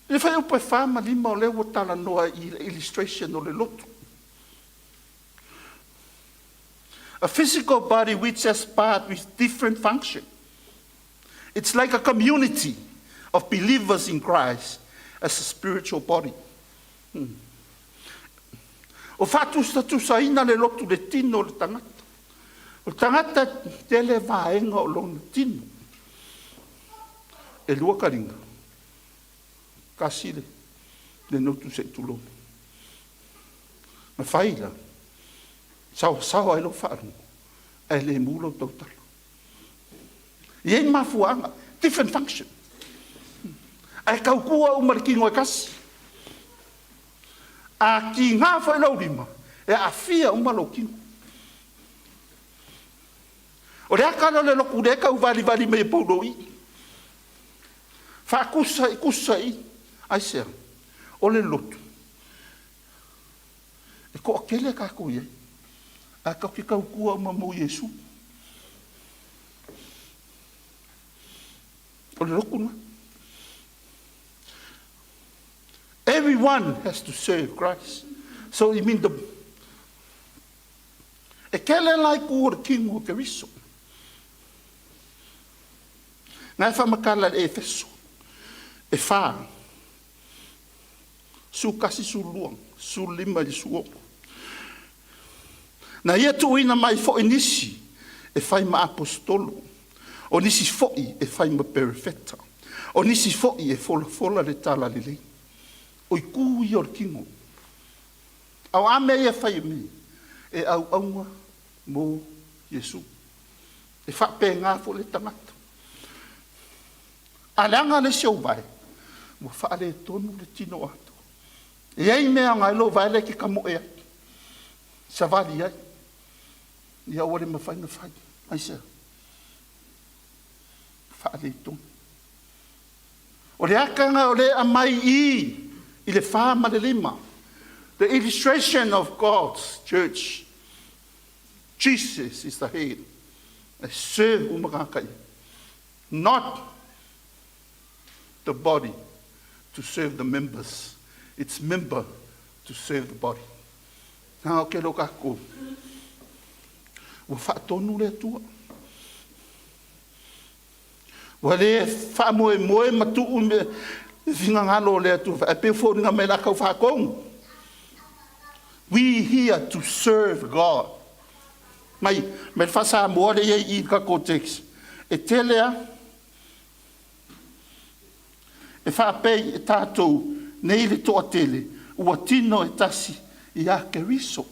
I le fuaiupu e 4 ma 5 o lea ua talanoa i le illustration o le lotu. A physical body which has part with different function. It's like a community of believers in Christ as a spiritual body. O faatusatusaina le lotu le tino o le tagata. O le tagata tele vaega o lona tino. E lua kaliga. Kasi le Le lotu se i tulou. Na fai la, saosaoa ai lou faalogo, ae le mu lou tautala. E i ai mafuaaga, different function. Ae tautua uma i le tino e tasi. A tiga foi lou lima, e aafia uma lou tino. O le aka lea o le lotu lea e tauvalivali mai e pouloi. Faatusa i tusa i. Aisea? O le lotu, e toatele tatou i ai, ae tatou te tautua uma mo Iesu. O le lotu lena. Everyone has to serve Christ. So it means the e tele la itu o le tino o Keriso. Na e faamatala i le Efeso e 4, 11, 12, 15 i le 16. Na ia tuuina mai foi nisi e fai ma aposetolo, o nisi foi e fai ma perofeta, o nisi foi e folafola le talalelei. O itu ia o le tino. A o a mea ia e fai e mea? E auauna mo Iesu. E faapena foi le tagata. A leaga le isi ou vae, ua faaletonu le tino atoa. E i ai mea e aoga ai lou vae lea e te tamoe ai, savali ai. Ia ua le mafai ona fai. Aisea? Faaletonu. O le aka lena o lea e aumai i i le 4 ma le 5. The illustration of God's church. Jesus is the head. E serve uma tagata ia. Not the body to serve the members. It's member to serve the body. Na o ke lo kākou. Ua faatonu le Atua. Ua le faamoemoe ma tuu le finagalo o le Atua. E pei foliga mai la tau faatonu. We here to serve God. Mai, mai le faa-Samoa le i ai i tatou text. E tele a, e faapei e tatou nei le toatele, ua tino e tasi ia Keriso.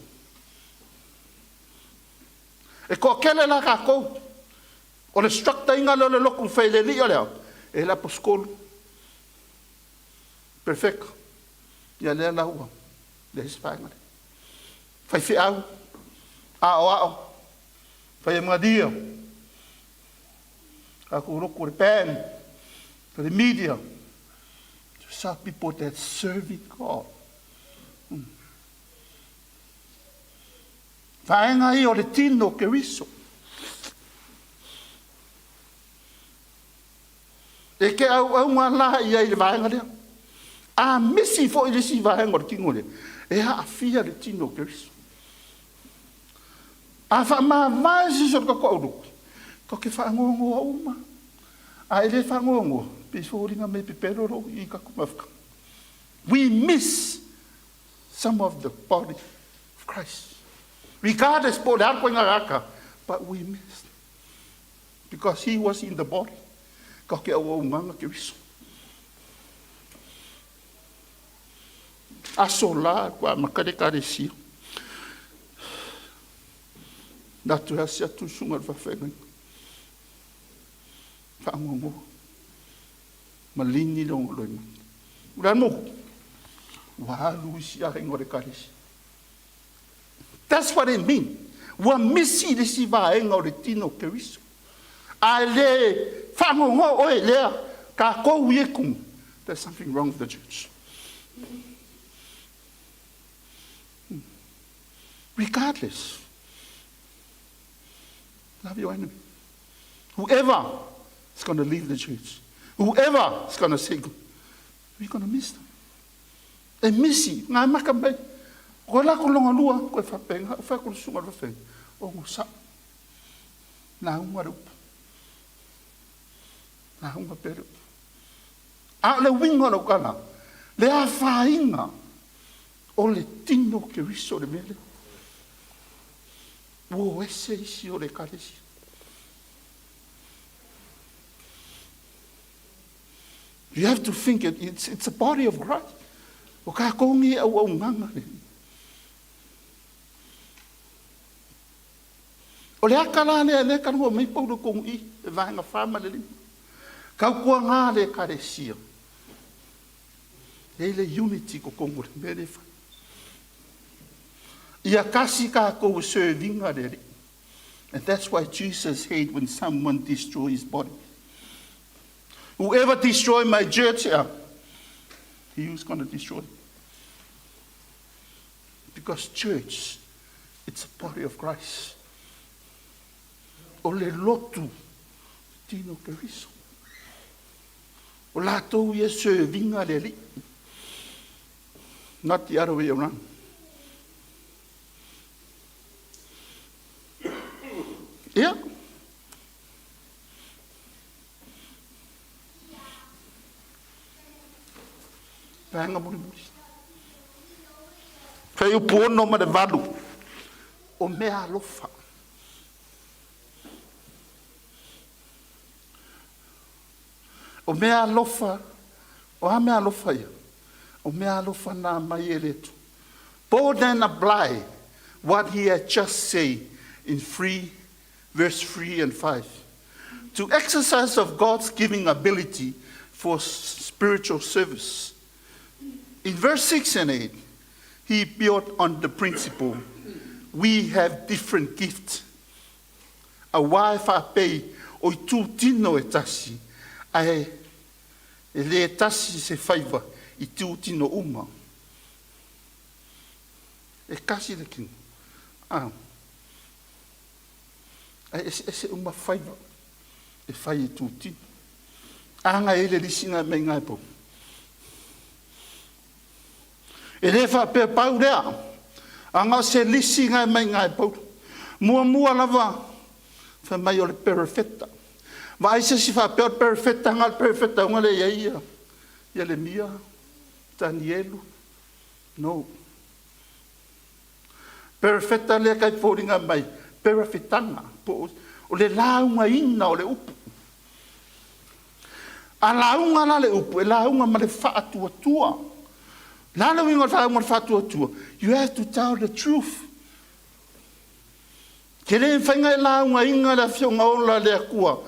E toatele la tatou. O le structure ina lea o le lotu fai le alii o lea, e le aposetolo. Perfect. Ia lea la ua, leai se vaega lea. Faifeau, aoao, faiamalia, tatou lotu o le band, o le media. Some people that serving God. Vaega ia o le tino o Keriso. E te auauna la i ai i le vaega lea. A misi foi le isi vaega o le tino lea, e aafia le tino o Keriso. A faamavae se isi o le tatou aulotu, tatou te faanoanoa uma. A e le faanoanoa, pei foliga mai pepelo lou i tatou mafuta. We miss some of the body of Christ. Regardless po le a koinga raka, but we miss. Because he was in the body. Ka ke au au nganga Keriso. Aso la kua makare kare sia. Natu hea se atu sunga le whawhengai. Whaangoangoa. Malini le onga loi mai. Ula mo. Ua alu isi a henga o le kare sia. That's what it means. Ua misi le si vaega o le tino o Keriso. A le whaangoangoa oe lea, ka kou i e kumu. There's something wrong with the church. Regardless. Love your enemy. Whoever is going to leave the church, whoever is going to say, we're going to miss them. E misi, ngā maka mai. Ko la ko longa lua, ko e whapenga, o wha ko sunga le whapenga. O ngō sa. Nā unga le upu. Nā unga pe le upu. A o le uiga o lau tala, le afaina o le tino o Keriso le mea lea. Ua o ese isi o le Ekalesia. You have to think it's a body of Christ. O kākou nei e auaunaga le Alii. O le aka la lea lea e talanoa mai Paulo i totonu i i, le vaega 4 ma le 5. Tautuana le Ekalesia, e i ai le unity i totonu o le mea lea e fai. Ia tasi tatou e serve ina le Alii. And that's why Jesus hate when someone destroy his body. Whoever destroy my church, he was going to destroy. Because church, it's a body of Christ. O le lotu, tino Keriso. O latou ia serve ina le Alii. Not the other way around. Ia. Vaega mulimuli. Fuaiupu 6 ma le 8. O mea alofa. O mea alofa, o a mea alofa ia? O mea alofa na aumai e le Atua. Paul then apply what he had just said in 3, verse 3 and 5 to exercise of God's giving ability for spiritual service. In verse 6 and 8, he built on the principle we have different gifts. Auā e faapei o itu tino e tasi, ae e le tasi se faiva i tū tino uma. E kasi le tino. Ah. Ae eseese uma faiva e fai e tū tino. Aga e le lisi ngai mai ngai pau. E le faapea pau lea. Aga o se lisi ngai mai ngai pau. Muamua lava fai mai o le perefeta. Vaai se isi faapea o le perefeta nga le perefeta unga le iai ia. Ieremia, Tanielu. No. Perefeta lea kai foliga mai, perefetanga. Po o le laugaina o le upu. A lauga la le upu, e lauga ma le faatuatua. La le uiga o le lauga ma le faatuatua. You have to tell the truth. Ke le mafai e laugaina le afioga ola le Atua,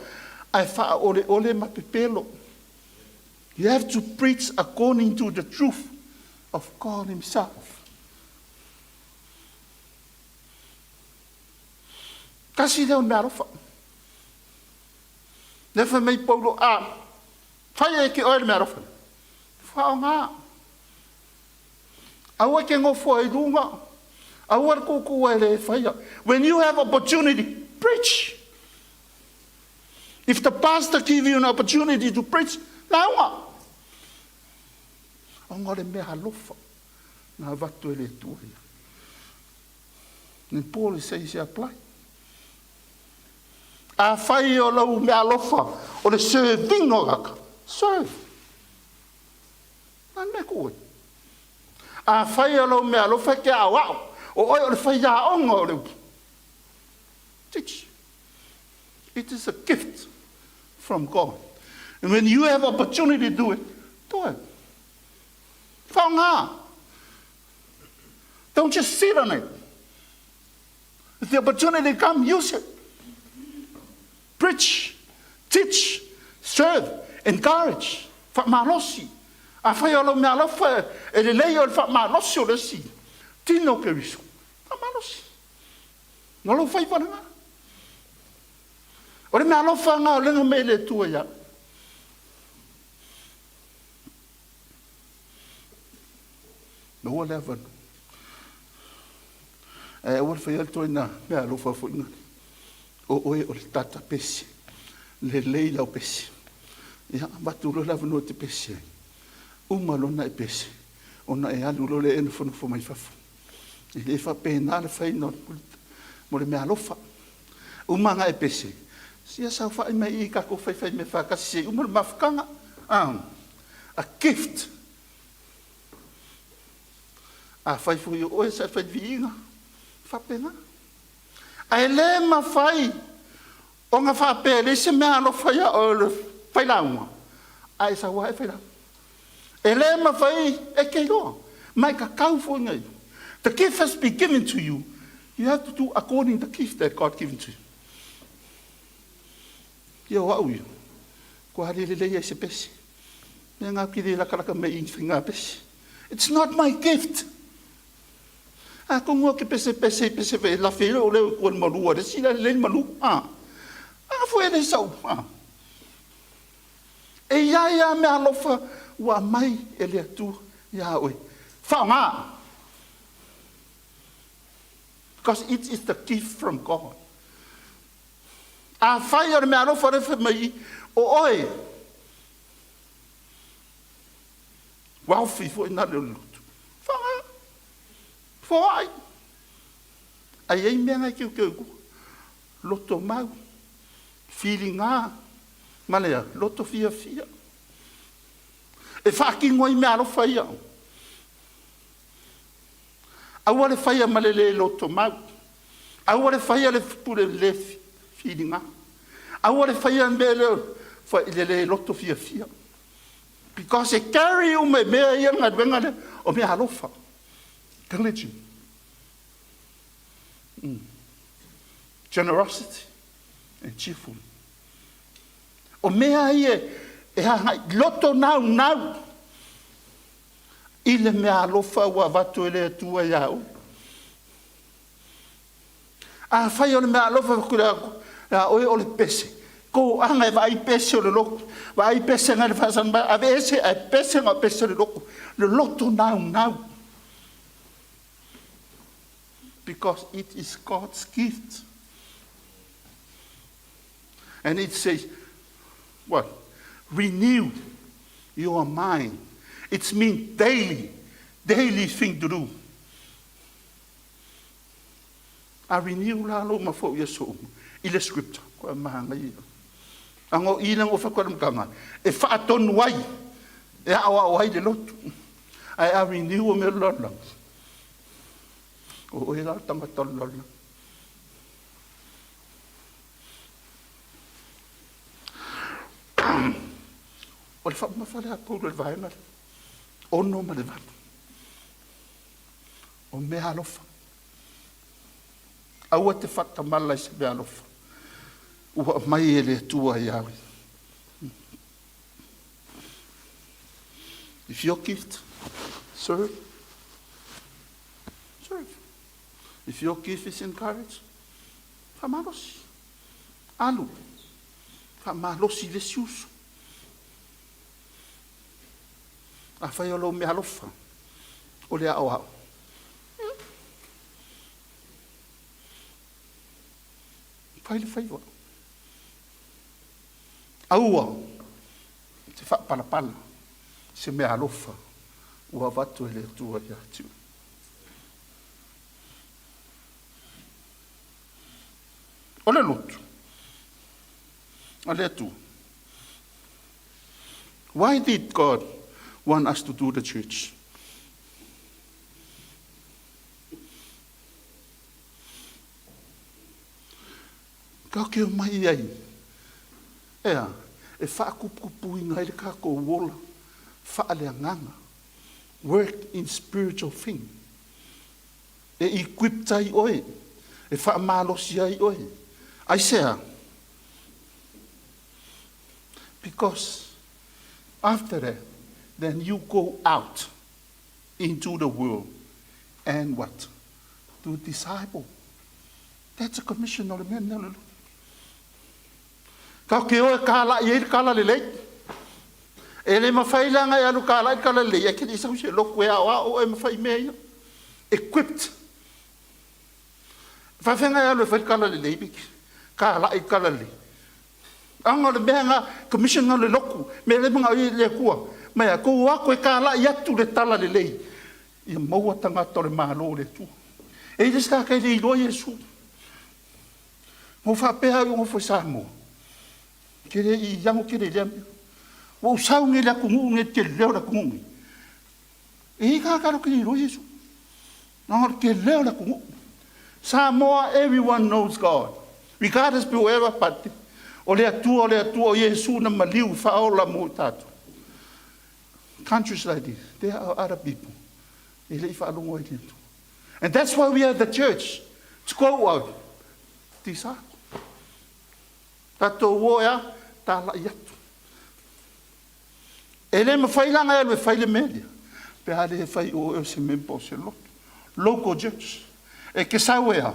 ae faaoleole ma pepelo. You have to preach according to the truth of God himself. Tasi lea o mea alofa. Lea fai mai Paulo, a fai e ke oe le mea alofa. Whaonga. Aua ke ngofo ai lunga. Aua le kuku e le whaia. When you have opportunity, preach. If the pastor give you an opportunity to preach, lauga. Ona o le mea alofa. Na avatu e le Atua ia. And Paul says, apply. A fai o lau mea alofa, o le serving o kaka. Serve. Na mea ku. A fai o lau mea alofa ke au au. O oi o le whai aonga o le upu. Teach. It is a gift from God. And when you have opportunity to do it, do it. Whaonga. Don't just sit on it. If the opportunity comes, use it. Preach, teach, serve, encourage. Whaamalosi. A whai o lau mea alofa e le lei o le whaamalosi o le si. Tino Keriso. Whaamalosi. No lau whai whananga. O le mea alofa ngā o lenga me le tua ia. Maua le avanoa. Ae aua le fai atu ai na mea alofa foi ngale. O oe o le tata pese. Lelei lau pese. Ia, avatu loa le avanoa e te pese ai. Uma loa ona e pese, ona e alu loa lea e nofonofo mai fafo. E le faapena le faina mo le mea alofa. Uma ona e pese, sia saofai mai i i tatou faifai mea faatasi se i uma le mafutaga. A gift. Afai foi o oe sa e fai viiga, faapena. Ae le mafai ona faapea e leai se mea alofa ia oe o le failauga, ae sau lava e failauga. E le mafai e te iloa. Ma e tatau foi ona ia. The gift has been given to you. You have to do according to the gift that God given to you. Ia o au ia, kua le lelei ai se pese. Mea ngā ki le lakalaka me i whinga pese. It's not my gift. A ko ngua ke pese pese pese fe la fe o le ko malu le sila le malu. A. A fo ele sau. A. E ia ia mea alofa ua mai e le Atua iā oe. Faaaoga. Because it is the gift from God. Afai o le mea alofa le fai mai o oe, wealthy foi na le lotu. Faaaoga. Foai. Ai ai mea ngai keu keu loto mau, filiga, ma lea, loto fiafia. E faatino ai mea alofa ia. Aua le faia ma le le loto mau. Aua le faia le pule le filiga. Aua le faia mea le fa i le le loto fiafia. Because e carry uma mea ia galuega lea o mea alofa. Diligent. Generosity and cheerful. O mea ia e agai loto naunau i le mea alofa ua avatu e le Atua iā oe. Afai o le mea alofa ia oe o le pese, ko anga e vaai pese o le lotu, vaai pese ngai le faasaga, ave ese ae pese na pese o le lotu, le loto naunau. Because it is God's gift. And it says, what? Renew your mind. It's mean daily, daily thing to do. A renew la lo ma fo ia so i le scripture ko ma ngai. Ango i le ngo fa ko mkanga. E fa tonu ai. E a o ai le lotu. Ai a renew o me lo la. O e la tanga tolu la. O le faamamafa lea a Paulo i le vaega lea, 6 ma le 8. O mea alofa. Aua te faatamala i se mea alofa ua aumai e le Atua iā oe. If your gift, serve. Serve. If your gift is encourage, faamalosi. Alu. Faamalosi le isi uso. Afai o lou mea alofa, o le aoao. Fai le faiva. Aua te faapalapala se mea alofa ua avatu e le Atua ia te oe. O le lotu a le Atua. Why did God want us to do the church? Ka ke mai ai. Ea, e faakupukupuina ai le tatou ola faaleagaga. Work in spiritual thing. E equipped ai oe. E faamalosi ai oe. Aisea? Because after that, then you go out into the world and what? To disciple. That's a commission o le mea lea o le lotu. Ka ke oe kala'i ai le kala lelei. E le mafai leaga e alu kala'i le kala lelei, ae ke le i sau se lotu e aoao oe ma fai mea ia. Equipped. Faafeaga e alu e fai le kala lelei, kala'i le kala lelei. Aga o le mea nga, commission nga o le lotu, mea le manaoia i le Atua. Mai a kou o atu e kala'i atu le tala lelei, ia maua tagata o le Malo o le Atua. E i le isi tagata e le iloa Iesu. Na ou faapea au i nofo i Samoa, ke le i ago tele i lea mea. Ua ou sau nei i le atunuu nei, le tele o le atunuu nei. E i ai tagata latou te le iloa Iesu. Leaga o le tele o le atunuu. Samoa, everyone knows God. Regardless pe wherever, but o le Atua, o le Atua, o Iesu na maliu i faaola mo i tatou. Countries like this, there are other people. E le i faalogo ai le Atua. And that's why we are the church, to go out. Tisa. Tatou o e a, talai atu. E le mafai la ona e alu e fai le mea lea, pe a le fai o oe o se member o se lotu. Local church. E te sau e a?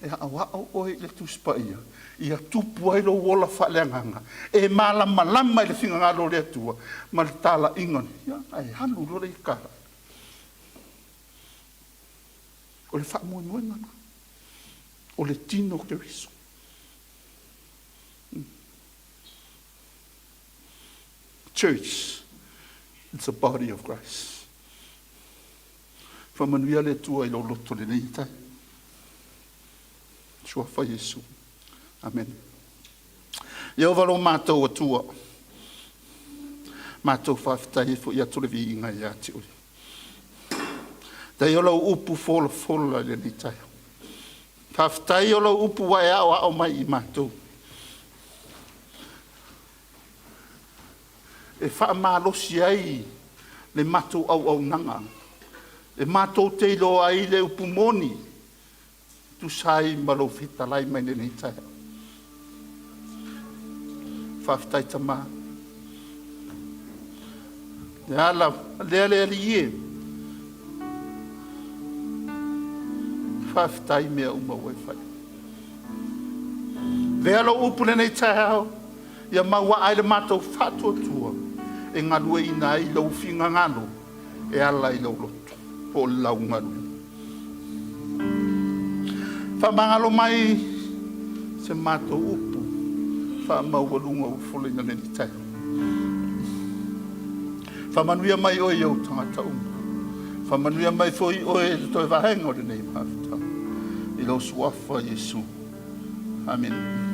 E aoao oe i le Tusi Paia, ia tupu ai lou ola faaleagaga, e malamalama i le finagalo o le Atua ma le talaiga. Ia, ona e alu loa lea e talai. O le faamoemoega lena. O le tino o Keriso. Church, it's a body of Christ. Faamanuia le Atua i lou loto lenei tai. Suafa Iesu. Amen. Ieova lo matou Atua, matou faafetai e fo'i atu le viiga ia te oe. Faafetai o lau upu folafola i lenei taeao. Faafetai o lau upu ua e aoao mai i matou e faamalosi ai le matou auaunaga, e matou te iloa ai le upu moni e tusa ai ma lou fetalai mai lenei taeao. Faafetai Tama. Le ala lea le Alii e. Faafetai mea uma ua e fai. Avea lou upu lenei taeao, ia maua ai le matou faatuatua e galueaiina ai lou finagalo e ala i lou loto po o lau galuega. Faamagalo mai se matou upu faamaualuga ua folaina lenei taeao. Faamanuia mai oe i ou tagata uma. Faamanuia mai foi oe i le toe vaega o lenei mafutaga. I lou suafa Iesu. Amene.